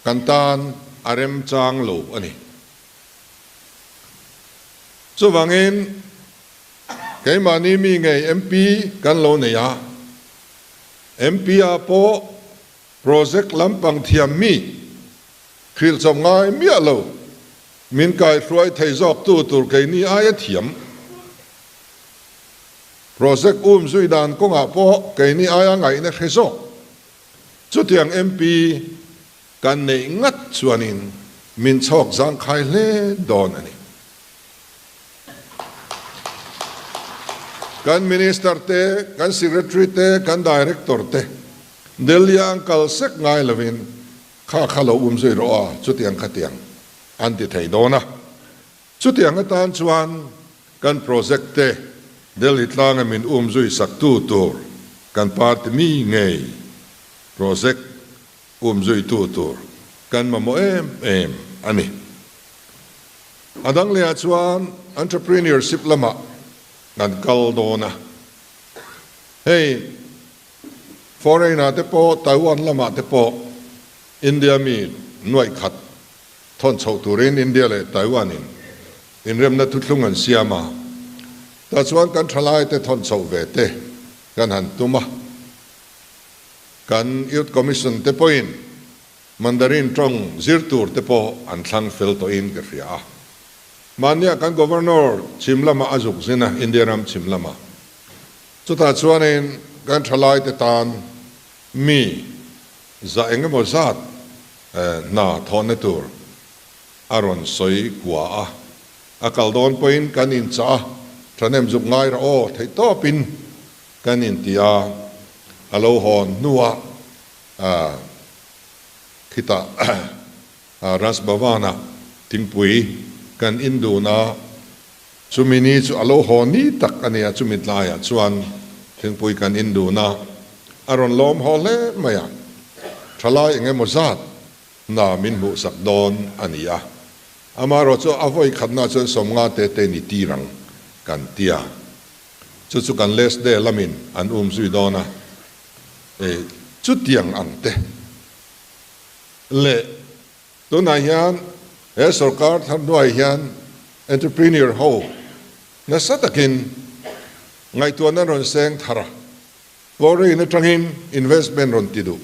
kan tan a remchang lo a ni. Chuvangin keimahni mi ngei MP kan lo nei a, MP ah pawh project lampang thiam mi hrilh chawp ngai miah lo Min kaihruai thei zawktu tur keini aia thiam. Project um zui dan kawngah pawh keini aia ngaihna hre zawk. Chutiang MP kan neih ngat chuanin min chhawk zangkhai hle dawn a ni. Kan Minister te, kan Secretary te, kan Director te Delhi a an kal sek ngai lovin Kha kha lo um zui rawh a, chutiang khatiang an ti thei dawn a. Chutiang atan chuan kan project te Delhi tlanga min um zui sak tu tur kan party mi ngei project um zui tu tur kan mamawh em em a ni. A dang lehah chuan entrepreneurship lamah kan kal dawn a, hei Foreign ah te pawh Taiwan lamah te pawh India mi nuaih khat thawn chhoh turin India leh Taiwan in inremna thuthlung an siam a, tah chuan kan thalai te thawn chhoh ve te kan han tum a. Kan Youth Commission te pawhin Mandarin tawng zir tur te pawh an thlang fel tawhin ka hria a. Mahnia kan Governor chhim lamah a zuk zin a, India ram chhim lamah. Chutah chuanin kan thalaite tan mi za eng emaw zat hna thawhna tur a rawn sawi kua a, a kal dawn pawhin kan inchah a, thahnem zuk ngai rawh aw theih tawpin kan inti a, a lo hawn hnuah khitah Raj Bhavan-ah thingpui kan indun a. Chumi ni chu a lo haw ni tak a nia, chumi tlaiah chuan thingpui kan in dun a, a rawn lawm haw hle mai a, thalai eng emaw zat hna min hmuhsak dawn a ni a, amaherawh chu a vawi khatna chuan sawmnga te te ni tir ang kan ti a, chu chu kan last day lamin an um zui dawn a, e chutiang ang te leh Tunah hian he sorkar thar hnuai hian entrepreneur ho nasa takin ngaihtuahna rawn seng thar a, foreign atangin investment rawn ti duh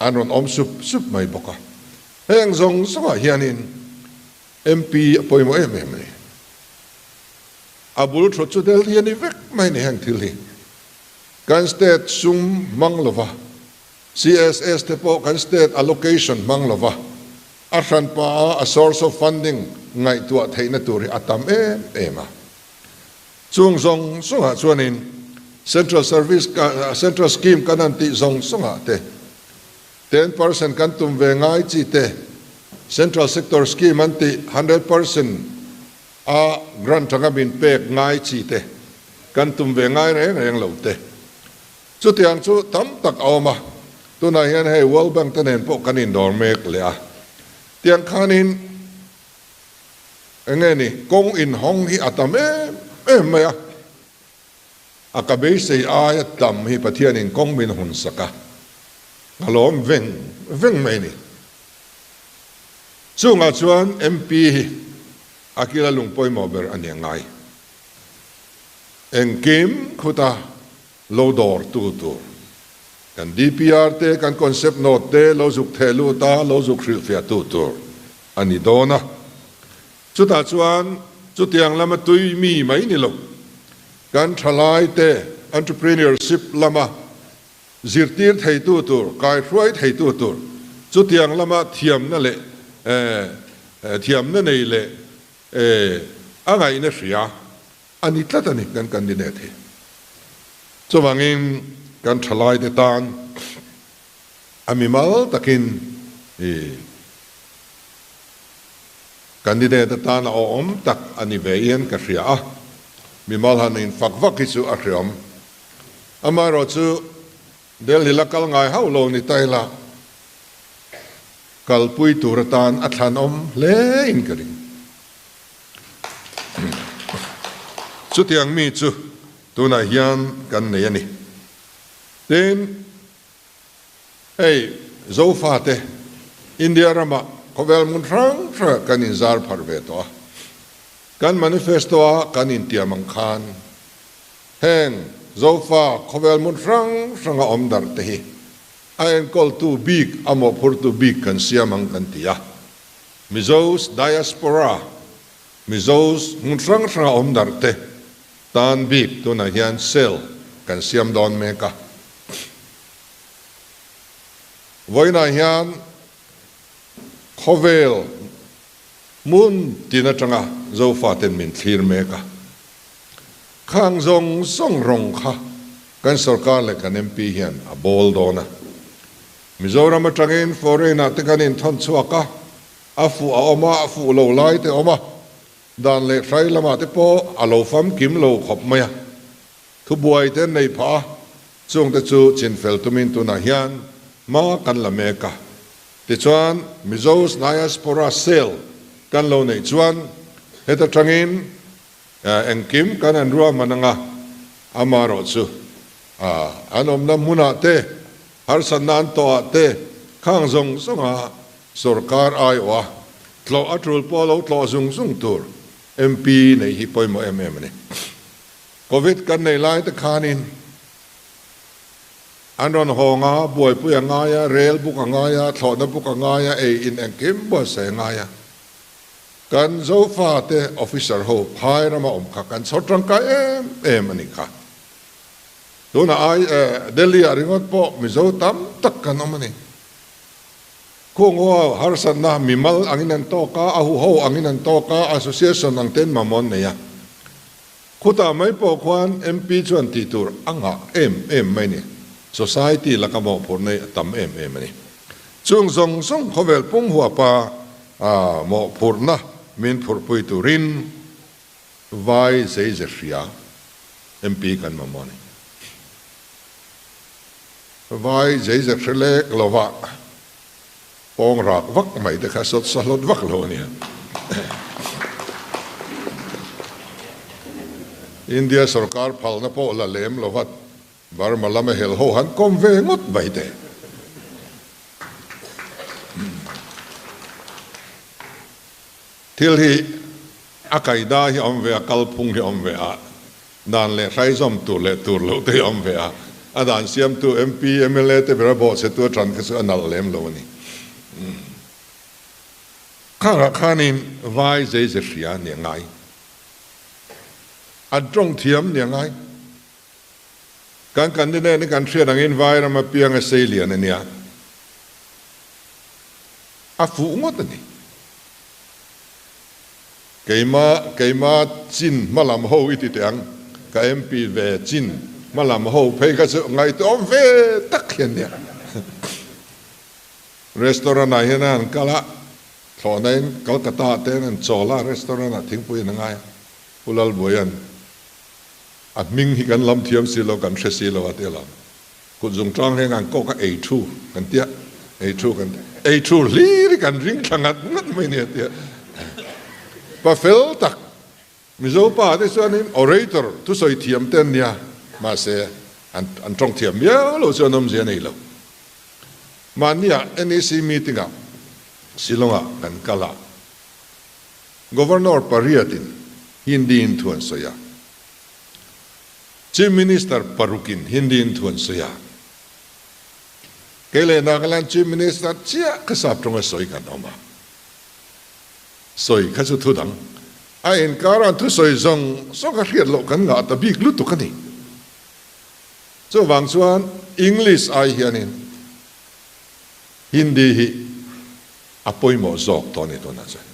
an rawn awm sup sup mai bawk a. Heng zawng zawngah hianin MP a pawimawh em em a ni. A bul thawt chu Delhi a ni vek mai a ni heng thil hi. Kan state sum hmang lova CSS te pawh kan state allocation hmang lova a hranpa a a source of funding ngaihtuah theihna tur hi a tam em em a. Chung zawng zawngah chuanin central service central scheme kan han tih zawng zawngah te 10% kan tum ve ngai chi te central sector scheme an tih 100% a grant anga min pek ngai chi te kan tum ve ngai reng reng lo te. Chutiang chu tam tak a awm a, tunah hian hei World Bank te nen pawh kan indawr mek leh a, tiang khanin eng nge ni kawng inhawng hi a tam em em mai a, a ka beisei aia tam hi Pathianin kawng min hun sak a, ka lawm veng veng mai a ni. Chungah chuan MP hi a kila lung pawimawh ber a ni a ngai. Engkim khuta lo dawr tu tur kan DPR te, kan concept note te lo zuk theh lut a, lo zuk hrilhfiah tu tur a ni dawn a. Chutah chuan chutiang lama tui mi mai ni lo, kan thalai te entrepreneurship lama zirtir theitu tur, kaihruai theitu tur, chutiang lama thiamna leh thiamna nei leh a ngaihna hria a ni tlat a ni kan candidate hi. Chuvangin kan thalaite tan a mimal takin i candidate atan a awm tak a ni ve in ka hria a, mimal han infak vak hi chu a hriam. Amaherawhchu Delhi la kal ngai hauh lo ni ta ila, kalpui tur atan a thlanawm hle in ka ring. Chutiang mi chu tunah hian kan nei a ni. Tin, hei Zofate India ramah khawvel hmun hrang hrangah kan inzar pharh ve tawh a. Kan manifesto-a kan intiam ang khan heng Zofa khawvel hmun hrang hranga awm darh te hi a enkawltu bik a mawhphurtu bik kan siam ang kan ti a. Mizos Diaspora, Mizos hmun hrang hranga awm darh te tan bik tunah hian cell kan siam dawn mek a. Vawiinah hian khawvel hmun tin atanga Zofaten min thlir mek a. Khang zawng zawng rawng kha kan sorkar leh kan MP hian a bawl dawn a. Mizoram atangin foreign ah te kan inthawn chhuak a, a fuh a awm a, a fuh lo lai te awm a, dan leh hrai lamah te pawh a lo famkim lo khawp mai a, thubuai te an nei phah a, chung te chu chinfel tumin tunah hian hma kan la mek a. Tichuan Mizo's Diaspora Cell kan lo neih chuan heta tangin engkim kan an ruahman anga, amaherawhchu an awmna hmunah te Harsatna an tawh ah te khang zawng zawng a sorkar aiawh a tlawh a tul pawh lo tlawh zung zung tur MP neih hi pawimawh em em a ni. Covid kan nei lai te khanin an rawn hawng a, buaipui a ngai a, rel buk a ngai a, thlawhna buk a ngai a, ei in engkim buatsaih a ngai a. Kan Zofa te officer ho phai rama awm kha kan chhawr tangkai em em a ni kha. Tunah ai Delhi ah ringawt pawh Mizo tam tak kan awm a ni. Khungaw harsatna mimal angin an tawk a, a huho angin an tawk a, association ang ten mamawh an nei a. Khutah mai pawh khuan MP chuan tih tur a ngah em em mai a ni. Society laka mawhphurhna hi a tam em em a ni. Chung zawng zawng khawvel pum huapa mawhphurhna min phurhpui turin Vai zei ze hria MP kan mamawh a ni. Vai zei ze hre lek lova pawng rak vak mai te kha sawt sa hlawt vak lo a nia. India sorkar phalna pawh la lem lova Burma lama hel ho han kawm ve ngawt mai te. Thil hi a kaida hi a awm ve a, kalphung hi a awm ve a, dan leh hraizawm tur leh tur loh te hi a awm ve a, a dan siamtu MP, mla te bera bawhchhetu a tan kha chu a nalh lem lo a ni. Khangah khanin vai zei ze hria ni a ngai, an tawng thiam ni a ngai. Kan candidate hi kan hriat angin vai rama piang a sei lian a nia, a fuh ngawt a ni. Keima keima chin hmalam ho i ti teh ang, ka MP ve chin hmalam ho phei kha chu ngaihtuahawm ve tak hian nia. Restaurant ah hian an kal a, thlawhna in Kolkata ah te an chawl a, restaurant ah thingpui in a ngai a, Pu Lalbuaia'n a hming hi kan lam thiam si lo, kan hre si lo a ti alawm. Kut zung tang hian kan kawk a ei thu kan tia, ei thu kan ti, ei thu hlir hi kan ring thla ngat ngat mai nia tia. Pa fel tak. Mizo pa te chuanin orator thusawi thiam te an nia, mahse an an tawng thiam miau lo chuan awmzia a nei lo. Mahnia NEC meeting ah Shillong ah kan kal a, Governor pariatin Hindi in thu an sawi a, Chief Minister parukin Hindi in thu an sawi a, kei leh Nagaland Chief Minister chiah ka sap tawnga sawi kan awm a. Sawi kha chu thu dang. A inkar an thusawi zawng zawng a hriat loh kan ngah ta bik lutuk a ni. Chuvang chuan English ai hianin Hindi hi a pawimawh zawk tawh a ni tunah chuan.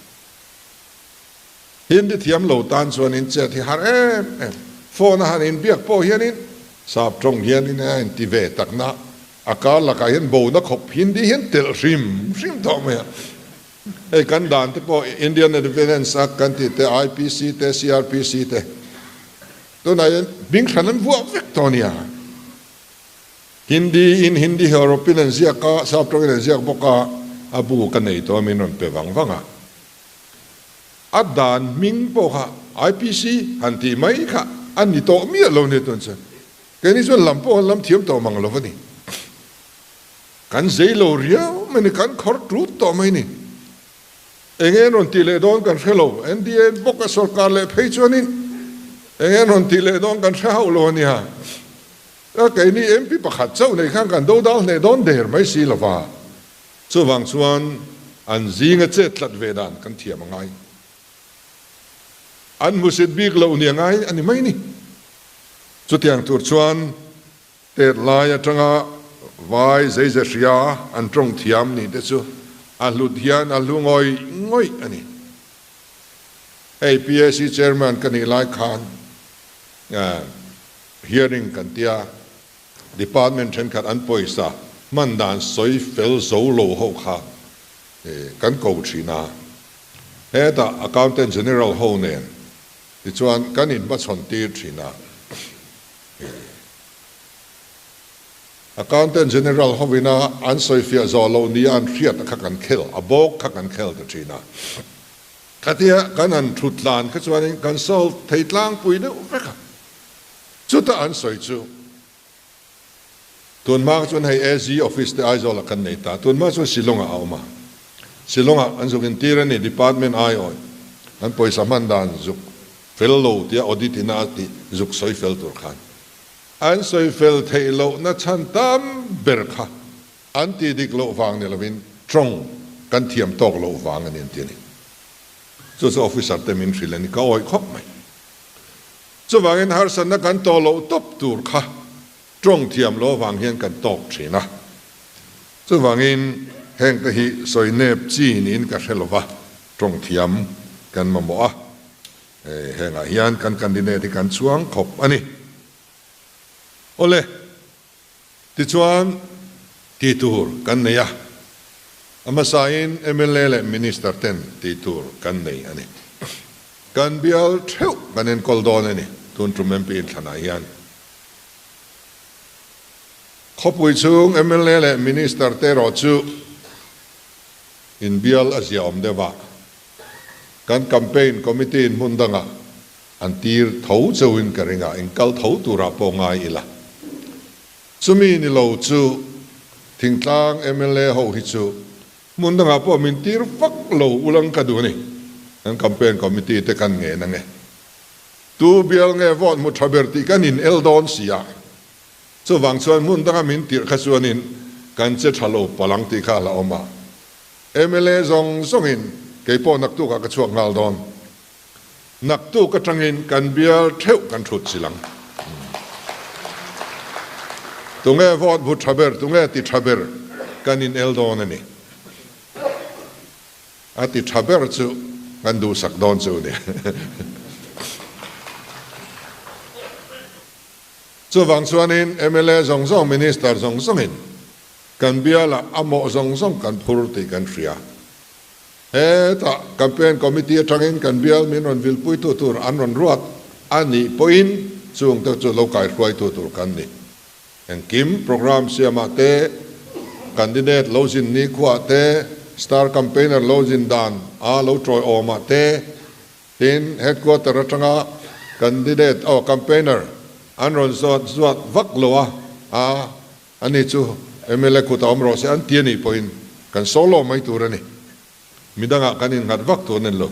Hindi thiam lo tan chuanin chet hi har em em. Phone a han inbiak pawh hianin sap tawng hianin a inti ve takna a kar lakah hian bona khawp Hindi hian telh hrim hrim tawh mai a. Hei kan dan te pawh Indian Independence Act kan tih te, IPC te, CRPC te tunah hian hming hran an vuah vek tawh a nia. Hindi in Hindi European an ziak a, Sap tawngin an ziak bawk a, a bu ka nei tawh a min rawn pe vang vang a. A dan hming pawh kha IPC han tih mai kha a ni tawh miah lo nia tun chuan. Keini chuan lam pawh an lam thiam tawh mang lo va ni. Kan zei lo riau mai ni, kan khawr tut tawh mai ni. Eng en rawn tih leh dawn kan hre lo, NDA bawk a sorkar leh phei chuanin eng en rawn tih leh dawn kan hre hauh lo a nia. A keini MP pakhat chauh nei khan kan dodal hneh dawn der mai si lo va. Chuvang chuan an zinga chet tlat ve dan kan thiam a ngai. An hmusit bik loh nia ngai a ni mai ni. Chutiang tur chuan Tet lai atanga vai zeize hria an tawng thiam nih te chu a hlut hian a hlu ngawih ngawih a ni. Hei PAC Chairman ka nih lai khan hearing kan tia department thenkhat an pawisa hman dan sawi fel zo lo ho kha kan ko thin a. Hetah Accountant General ho nen tichuan kan inhmachhawn tir thin a. Accountant General hovina an sawifiah zawh loh nia an hriat a kha kan khel, a bawk kha kan khel ta thin a. Khatia kan han thut tlan kha chuanin kan solve thei tlangpui deuh vek a. Chuta an sawi chu tunhma kha chuan hei AG office te Aizawl ah kan nei ta, tunhma chuan Shillong ah a awm a. Shillong ah an zuk intir a ni, department aiawih an pawisa hman dan zuk Fel lo tia audit ina a tih zuk sawi fel tur khan an sawi fel theih lohna chhan tam ber kha an tih dik loh vang ni lovin tawng kan thiam tawk loh vang a ni an ti a ni. Chu chu officer te min hrilh a ni, ka awih khawp mai. Chuvangin harsatna kan tawh loh tawp tur kha tawng thiam loh avang hian kan tawk thin a. Chuvangin heng te hi sawi nep chi niin ka hre lova, tawng thiam kan mamawh a. Hengah hian kan candidate hi kan chuang khawp a ni. Awle, tichuan tih tur kan nei a, a hmasain mla leh Minister ten tih tur kan nei a ni. Kan bial theuh kan enkawl dawn a ni tun tum MP inthlanah hian. Khawpui chhung mla leh Minister te erawh chu inbial a ziaawm deuh a. Kan campaign committee in hmun dangah an tir tho chauhin ka ring a, in kal tho turah pawh ngai ila. Chumi ni lo chu thingtlang mla ho hi chu hmun dangah pawh min tir vak lo ulang ka duh a ni. Kan campaign committee te kan ngen ange. Tu bial nge vote hmu tha ber tih kan in el dawn si a. Chuvang chuan hmun danga min tirh kha chuanin kan che tha lo palang tih kha a la awm a. Mla zawng zawngin kei pawh naktukah ka chhuak nghal dawn. Naktuk atangin kan bial theuh kan thut chil ang. Tunge vote hmu tha ber, tunge ti tha ber kan in el dawn a ni. A ti tha ber chu kan duhsak dawn chu a ni. Chuvang chuanin mla zawng zawng, Minister zawng zawngin Kan bialah a mawh zawng zawng kan phur tih kan hria. Hetah Campaign Committee atangin kan bial min rawn vilpuitu tur an rawn ruat a nih pawhin chungte chu lo kaihruaitu tur kan ni. Engkim programme siamah te, candidate lo zin nikhuah te, star campaigner lo zin dan a lo tawiawmah te, Tin, headquarter atanga candidate aw campaigner an rawn zawt zuat vak lo a, a ani chu mla kut a awm rawh se an ti a nih pawhin kan solo mai tur a ni. Midangah kan innghat vak tur a ni lo.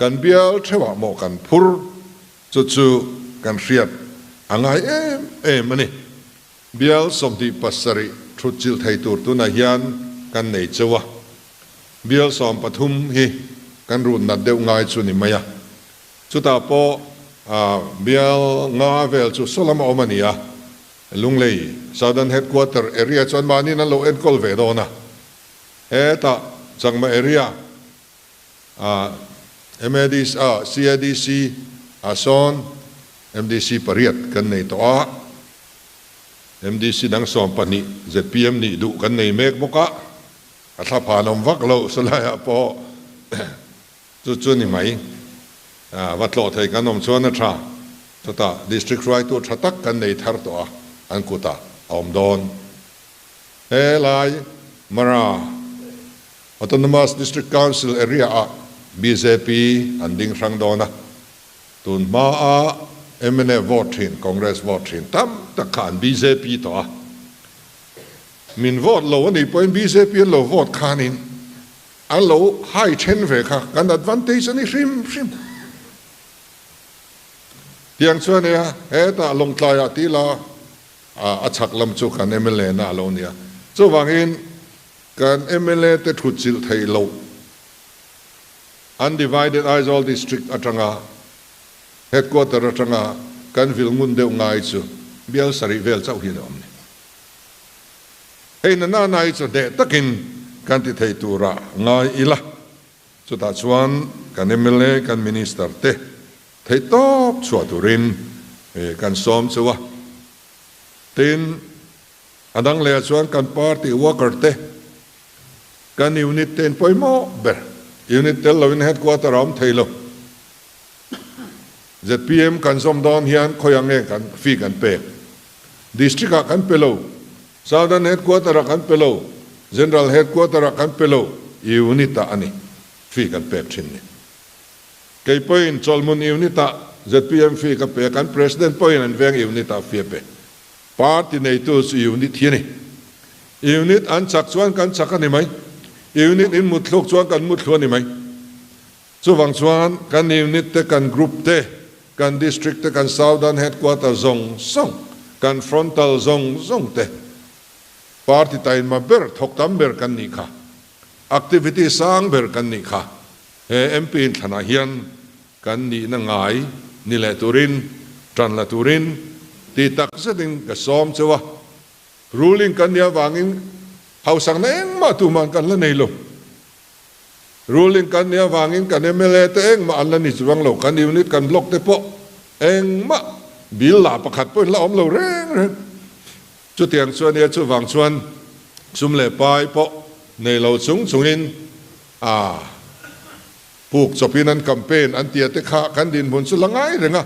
Kan bial theuhah maw kan phur chu chu kan hriat a ngai em em a ni. Bial 27 thut chilh thei tur tunah hian kan nei cheu a. Bial 13 hi kan run nat deuh ngai chu ni mai a. Chutah pawh bial nga vel chu saw lama awm a ni a. Lunglei Southern Headquarter area chuan mahniin an lo enkawl ve dawn a. Hetah Chakma area MADC, CADC ah sawn MDC pariat kan nei tawh a. MDC dang 12 zpm nih duh kan nei mek bawk a, a thla phan awm vak lo salaiah pawh chu chu ni mai. Va tlawh thei kan awm chuan a tha. Chutah District hruaitu tha tak kan nei thar tawh a, an kutah a awm dawn. He lai Mara Autonomous District Council area ah bjp an ding hrang dawn a, tun hma a mnf vote thin, Congress vote thin tam tak kha an bjp tawh a. Min vote lo a nih pawhin bjp an lo vote khanin an lo hai then ve kha kan advantage a ni hrim hrim. Tiang chuan nia hetah Lawngtlaiah tih la a chhak lam chu kan mla na a lo nia. Chuvangin Kan mla te thutchilh theih loh Undivided Aizawl District atanga Headquarter atanga kan vil ngun deuh ngai chu bial sarih vel chauh hi a awm ni. Hei na na na hi chu hneh takin kan ti thei turah ngai ila, chutah chuan kan mla, kan Minister te theih tawp chhuah turin kan sawm cheu a. Tin, A dang leh ah chuan kan party worker te, kan unit te in pawimawh ber. Unit tel loin headquarter a awm thei lo. Zpm kan zawm dawn hian khawiah nge kan fee kan pek? District ah kan pe lo, Southern headquarter ah kan pe lo, General headquarter ah kan pe lo, unit ah a ni fee kan pek thin ni. Kei pawhin Chawlhmun unit ah zpm fee ka pe a, kan president pawhin an veng unit ah fee a pe. Party neitu chu unit hi a ni. Unit an chak chuan kan chak a ni mai. Unit in mutthluk chuan kan mutthlu a ni mai. Chuvang chuan kan unit te, kan group te, kan district te, kan southern headquarter zawng zawng, kan frontal zawng zawng te party taima ber, thawk tam ber kan nih kha. Activity sang ber kan nih kha. He MP inthlanah hian Kan nihna ngai ni leh turin, tan la turin ti tak zetin ka sawm cheu a. Ruling kan nih avangin hausakna engmah tuman kan la nei lo. Ruling kan nih avangin kan mla te engmah an la ni chuang lo, kan unit, kan block te pawh engmah bill lah pakhat pawhin la awm lo reng reng. Chutiang chu a nia, chuvang chuan sum leh pai pawh nei lo chung chungin a. Puk chawpin an campaign an tia te kha kan dinhmun chu la ngai reng a,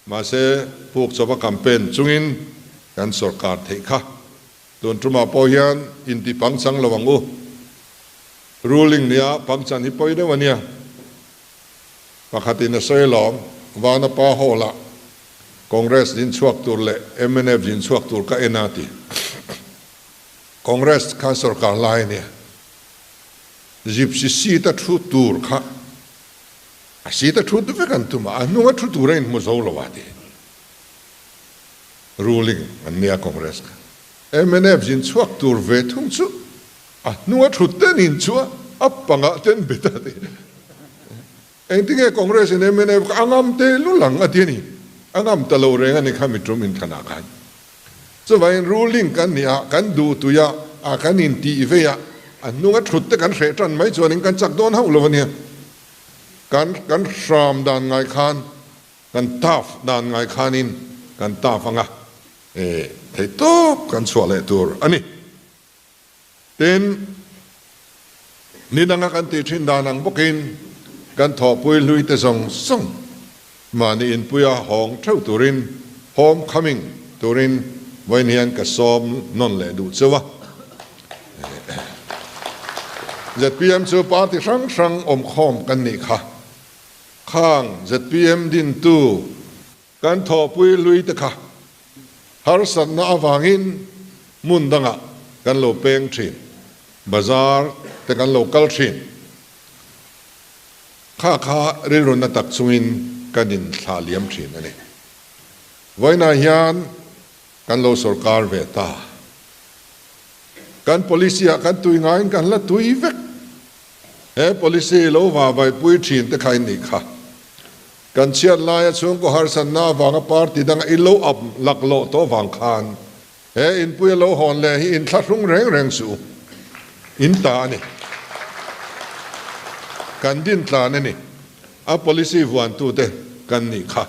mahse puk chawpa campaign chungin kan sawrkar theih kha. Tun tumah pawh hian inti pangchang lo ang u. Ruling nia pangchan hi pawi deuh a nia. Pakhatin a sawi alawm, Vana pa hall ah Congress din chhuak tur leh mnf din chhuak tur ka en a ti. Congress khan sawrkar lai a nia. Gypsy seat a thu tur kha a seat a thut vek an tum a, a hnung a thu tur a inhmu zo lo a ti. Ruling an nia Congress kha. Mnf zin chhuak tur ve thung chu a hnung a thut ten in chu a pangah ten bet a ti. Engtinge Congress in mnf kha a ngam te lu lang a ti a ni. A ngam ta lo reng a ni kha mi tum inthlanah khan. Chuvangin ruling kan nih a, kan duh tui a, a kan intih vei a, a hnunga thut te kan hreh tan mai chuanin kan chak dawn hauh lo a nia. Kan kan hram dan ngai khan, kan tough dan ngai khanin kan tough anga e theih tawp kan chhuah leh tur a ni. Tin, ni danga kan tih thin dan ang bawkin kan thawhpui hlui te zawng zawng mahni inpuia hawng theuh turin, home coming turin vawiin hian ka sawm nawn leh duh cheu a. Zpm chu party hrang hrang awmkhawm kan nih kha. Khang zpm dintu kan thawhpui hlui te kha harsatna avangin hmun dangah kan lo peng thin, bazar te kan lo kal thin. Kha kha rilruna tak chungin kan inthlah liam thin a ni. Vawiinah hian kan lo sawrkar ve ta. Kan policy ah kan tui ngaiin kan la tui vek. He policy lo vavaipui thin te kha in nih kha. Kan chhiat laia chhungkaw harsatna avanga party danga i lo up laklawh tawh vang khan he inpui a lo hawn leh hi inthlahrung reng reng suh u. In ta a ni. Kan din tlan a ni. A policy vuantute kan nih kha.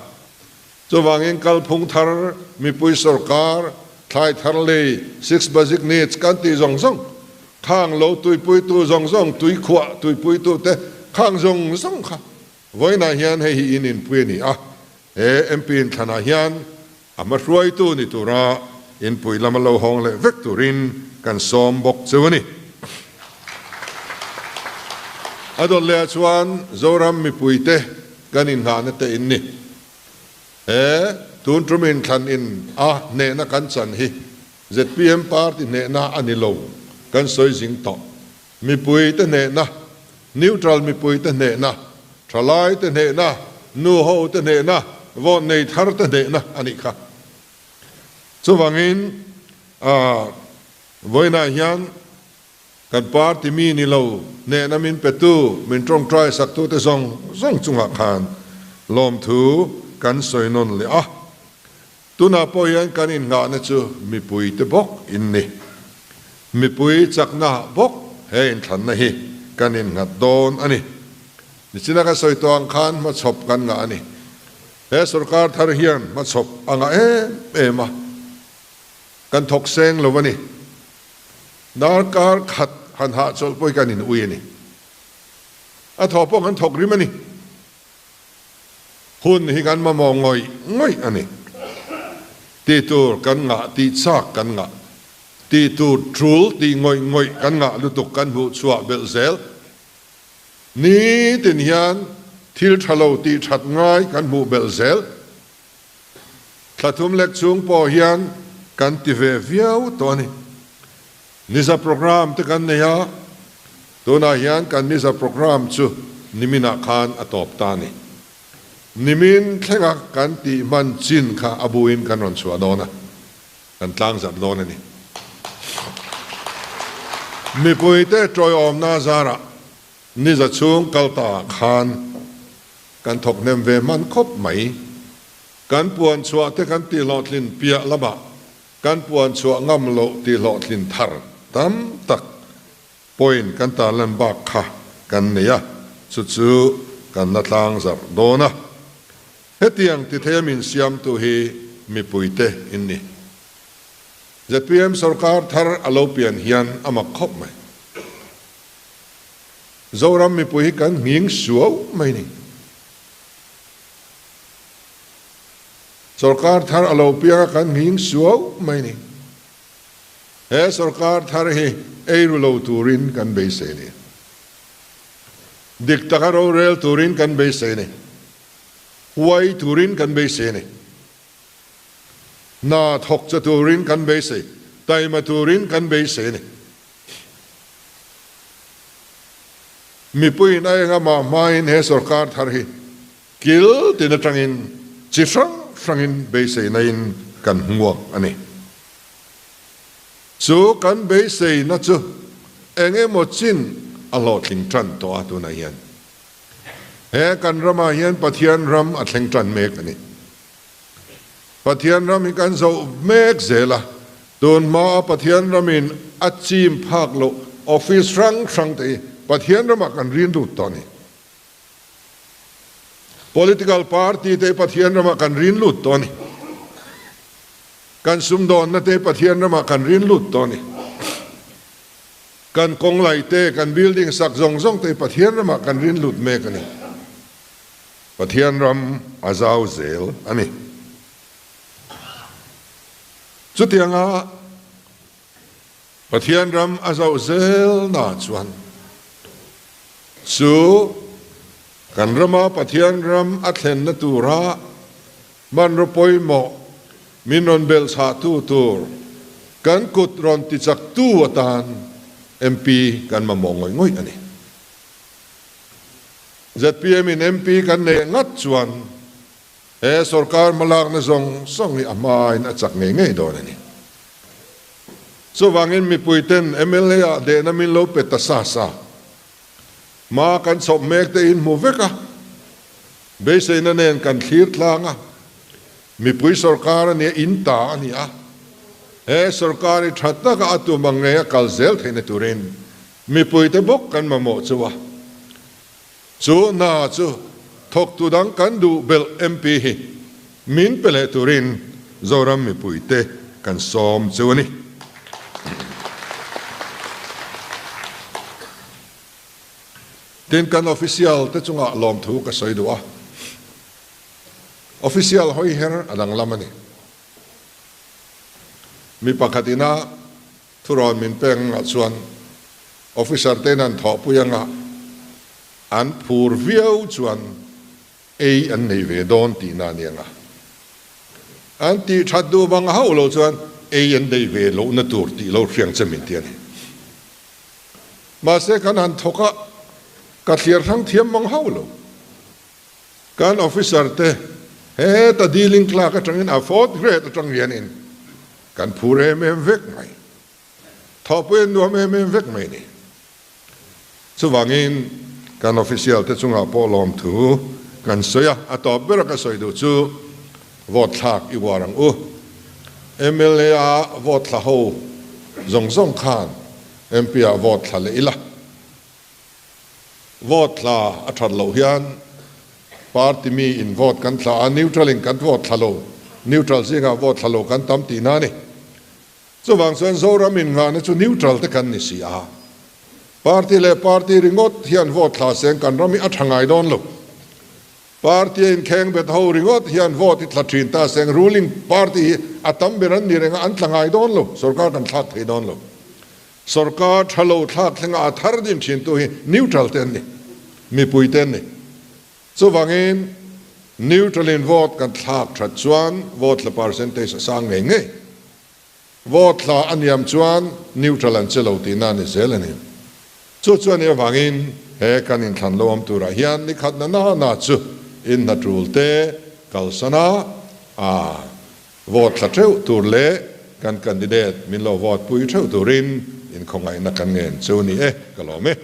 Chuvangin kalphung thar, mipui sorkar, thlai thar lei, six basic needs kan tih zawng zawng, khang lo tuipuitu zawng zawng, tuikhuah tuipuitu te khang zawng zawng kha vawiinah hian hei hi in inpui a ni a, he MP inthlanah hian a hmahruaitu ni tura inpui lama lo hawng leh vek turin kan sawm bawk cheu a ni. A dawt lehah chuan Zoram mipuite kan inngahna te in ni. He tun tum inthlan in a hnehna kan chan hi zpm party hnehna a ni lo, kan sawi zing tawh. Mipui te hnehna, neutral mipui te hnehna, thalai te hnehna, nu ho te hnehna, vote nei thar te hnehna a nih kha. Chuvangin vawiinah hian Kan party mi ni lo, hnehna min petu, min tawngtai saktute zawng zawng chungah khan lawmthu kan sawi nawn leh a. Tunah pawh hian kan innghahna chu mipuite bawk in ni. Mipui chakna bawk he inthlanna hi kan innghat dawn a ni. Nichina ka sawi tawh ang khan hmachhawp kan ngah a ni. He sorkar thar hian hmachhawp a ngah em em a, kan thawk seng lo a ni. Darkar khat han hahchawlh pawh hi kan in ui a ni. A thawh pawh kan thawk rim a ni. Hun hi kan mamawh ngawih ngawih a ni. Tih tur kan ngah, tih chak kan ngah, tih tur tul tih ngawih ngawih kan ngah lutuk kan hmuh chhuah belh zel. Nitin hian thil tha lo tih that ngai kan hmuh belh zel. Thla thum lek chung pawh hian kan ti ve viau tawh a ni. Niza programme te kan nei a, tunah hian kan niza programme chu niminah khan a tawp ta a ni. Nimin thlenga kan tih hman chin kha a buin kan rawn chhuah dawn a, kan tlangzarh dawn a ni. Mipuite tawiawmna zarah niza chhung kal ta khan Kan thawk hnem ve hman khawp mai. Kan puan chhuah te kan tihhlawhtlin piah lamah kan puan chhuah ngam loh tihhlawhtlin thar tam tak point kan tarlan bak kha kan nei a, chu chu kan la tlang zarh dawn a. Hetiang ti theia min siamtu hi mipuite in ni. Zpm sorkar thar a lo pian hian a mak khawp mai. Zoram mipui hi kan nghing suau mai ni. Sorkar thar a lo piang a kan nghing suau mai ni. He sorkar thar hi eiru lo turin kan beisei ni. Dik taka rorel turin kan beisei ni. Huai turin kan beisei ni. Hna thawk cha turin kan beisei. Taima turin kan beisei ni. Mipuiin a enga mah hmain he sorkar thar hi kil tin atangin chi hrang hrangin beiseinain kan hmuak a ni. Chu kan beiseina chu eng emaw chin a hlawhtling tan tawh a tunah hian. He kan ramah hian Pathian ram a thleng tan mek a ni. Pathian ram hi kan zoh mek zel a, tun hmaa Pathian ramin a chim phak loh office hrang hrang te hi Pathian ramah kan rin lut tawh a ni. Political party te hi Pathian ramah kan rin lut tawh a ni. Kan sumdawnna te hi Pathian ramah kan rin lut tawh a ni. Kan kawng laih te, kan building sak zawng zawng te hi Pathian ramah kan rin lut mek a ni. Pathian ram a zau zel a ni. Chutianga Pathian ram a zauh zel na chuan chu Kan rama Pathian ram a thlenna tura hmanraw pawimawh min rawn belhchhahtu tur kan kut rawn tichaktu atan MP kan mamawh ngawih ngawih a ni. Zpm in MP kan neih ngat chuan he sorkar hmalakna zawng zawng hi a hmain a chak ngei ngei dawn a ni. Chuvangin mipuiten mla ah dehna min lo pe ta sa sa. Hma kan chhawp mek te in hmu vek a, beiseina nen kan thlir tlang a, mipui sorkar a nia in ta a ni a, he sorkar hi tha taka a tum ang ngei a kal zel theihna turin mipuite bawk kan mamawh chu a, chu hna chu thawktu dang kan duh belh MP hi min pe leh turin Zoram mipuite kan sawm chu a ni. Tin, kan official te chungah lawmthu ka sawi duh a, official hawi her a danglam a ni. Mi pakhat ina thurawn min pek angah chuan officer te in an thawhpui anga an phur viau chuan ei an nei ve dawn tihna a ni anga an tih that duh vang hauh lo chuan ei an nei ve lohna tur tih lo hriang che min ti a ni. Mahse kan han thawk a, ka thliar hrang thiam mang hauh lo. Kan officer te heta dealing clerk atangin a fourth grade atang hianin kan phur em em vek mai. Thawhpui an nuam em em vek mai ni. Chuvangin kan official te chungah pawh lawmthu kan sawi a, a tawp bera ka sawi duh chu vote thlak i uar ang u. Mla a vote thla ho zawng zawng khan MP ah vote thla leh ila. Vote thla a that loh hian party mi in vote kan thla a, neutral in kan vote thla lo, neutral zingah vote thla lo kan tam tihna a ni. Chuvang chuan Zoram in nghahna chu neutral te kan ni si a. Party leh party ringawt hian vote thla seng kan ram hi a tha ngai dawn lo. Party a inkheng bet ho ringawt hian vote hi tla thin ta seng ruling party hi a tam ber an ni reng a an tla ngai dawn lo, sorkar kan thlak thei dawn lo. Sorkar tha lo thlak thlenga a thar din thin tu hi neutral te an ni, mipui te an ni. Chuvangin neutral in vote kan thlak that chuan vote tla percentage a sang ngei ngei. Vote tla a niam chuan neutral an che lo tihna a ni zel a ni. Chu chuan i avangin he kan inthlan lo awm turah hian nikhat na na na chu in hna tul te kalsan a, a vote tla theuh tur leh kan candidate min lo vote pui theuh turin inkhawngaihna kan ngen chu ni e, ka lawm e.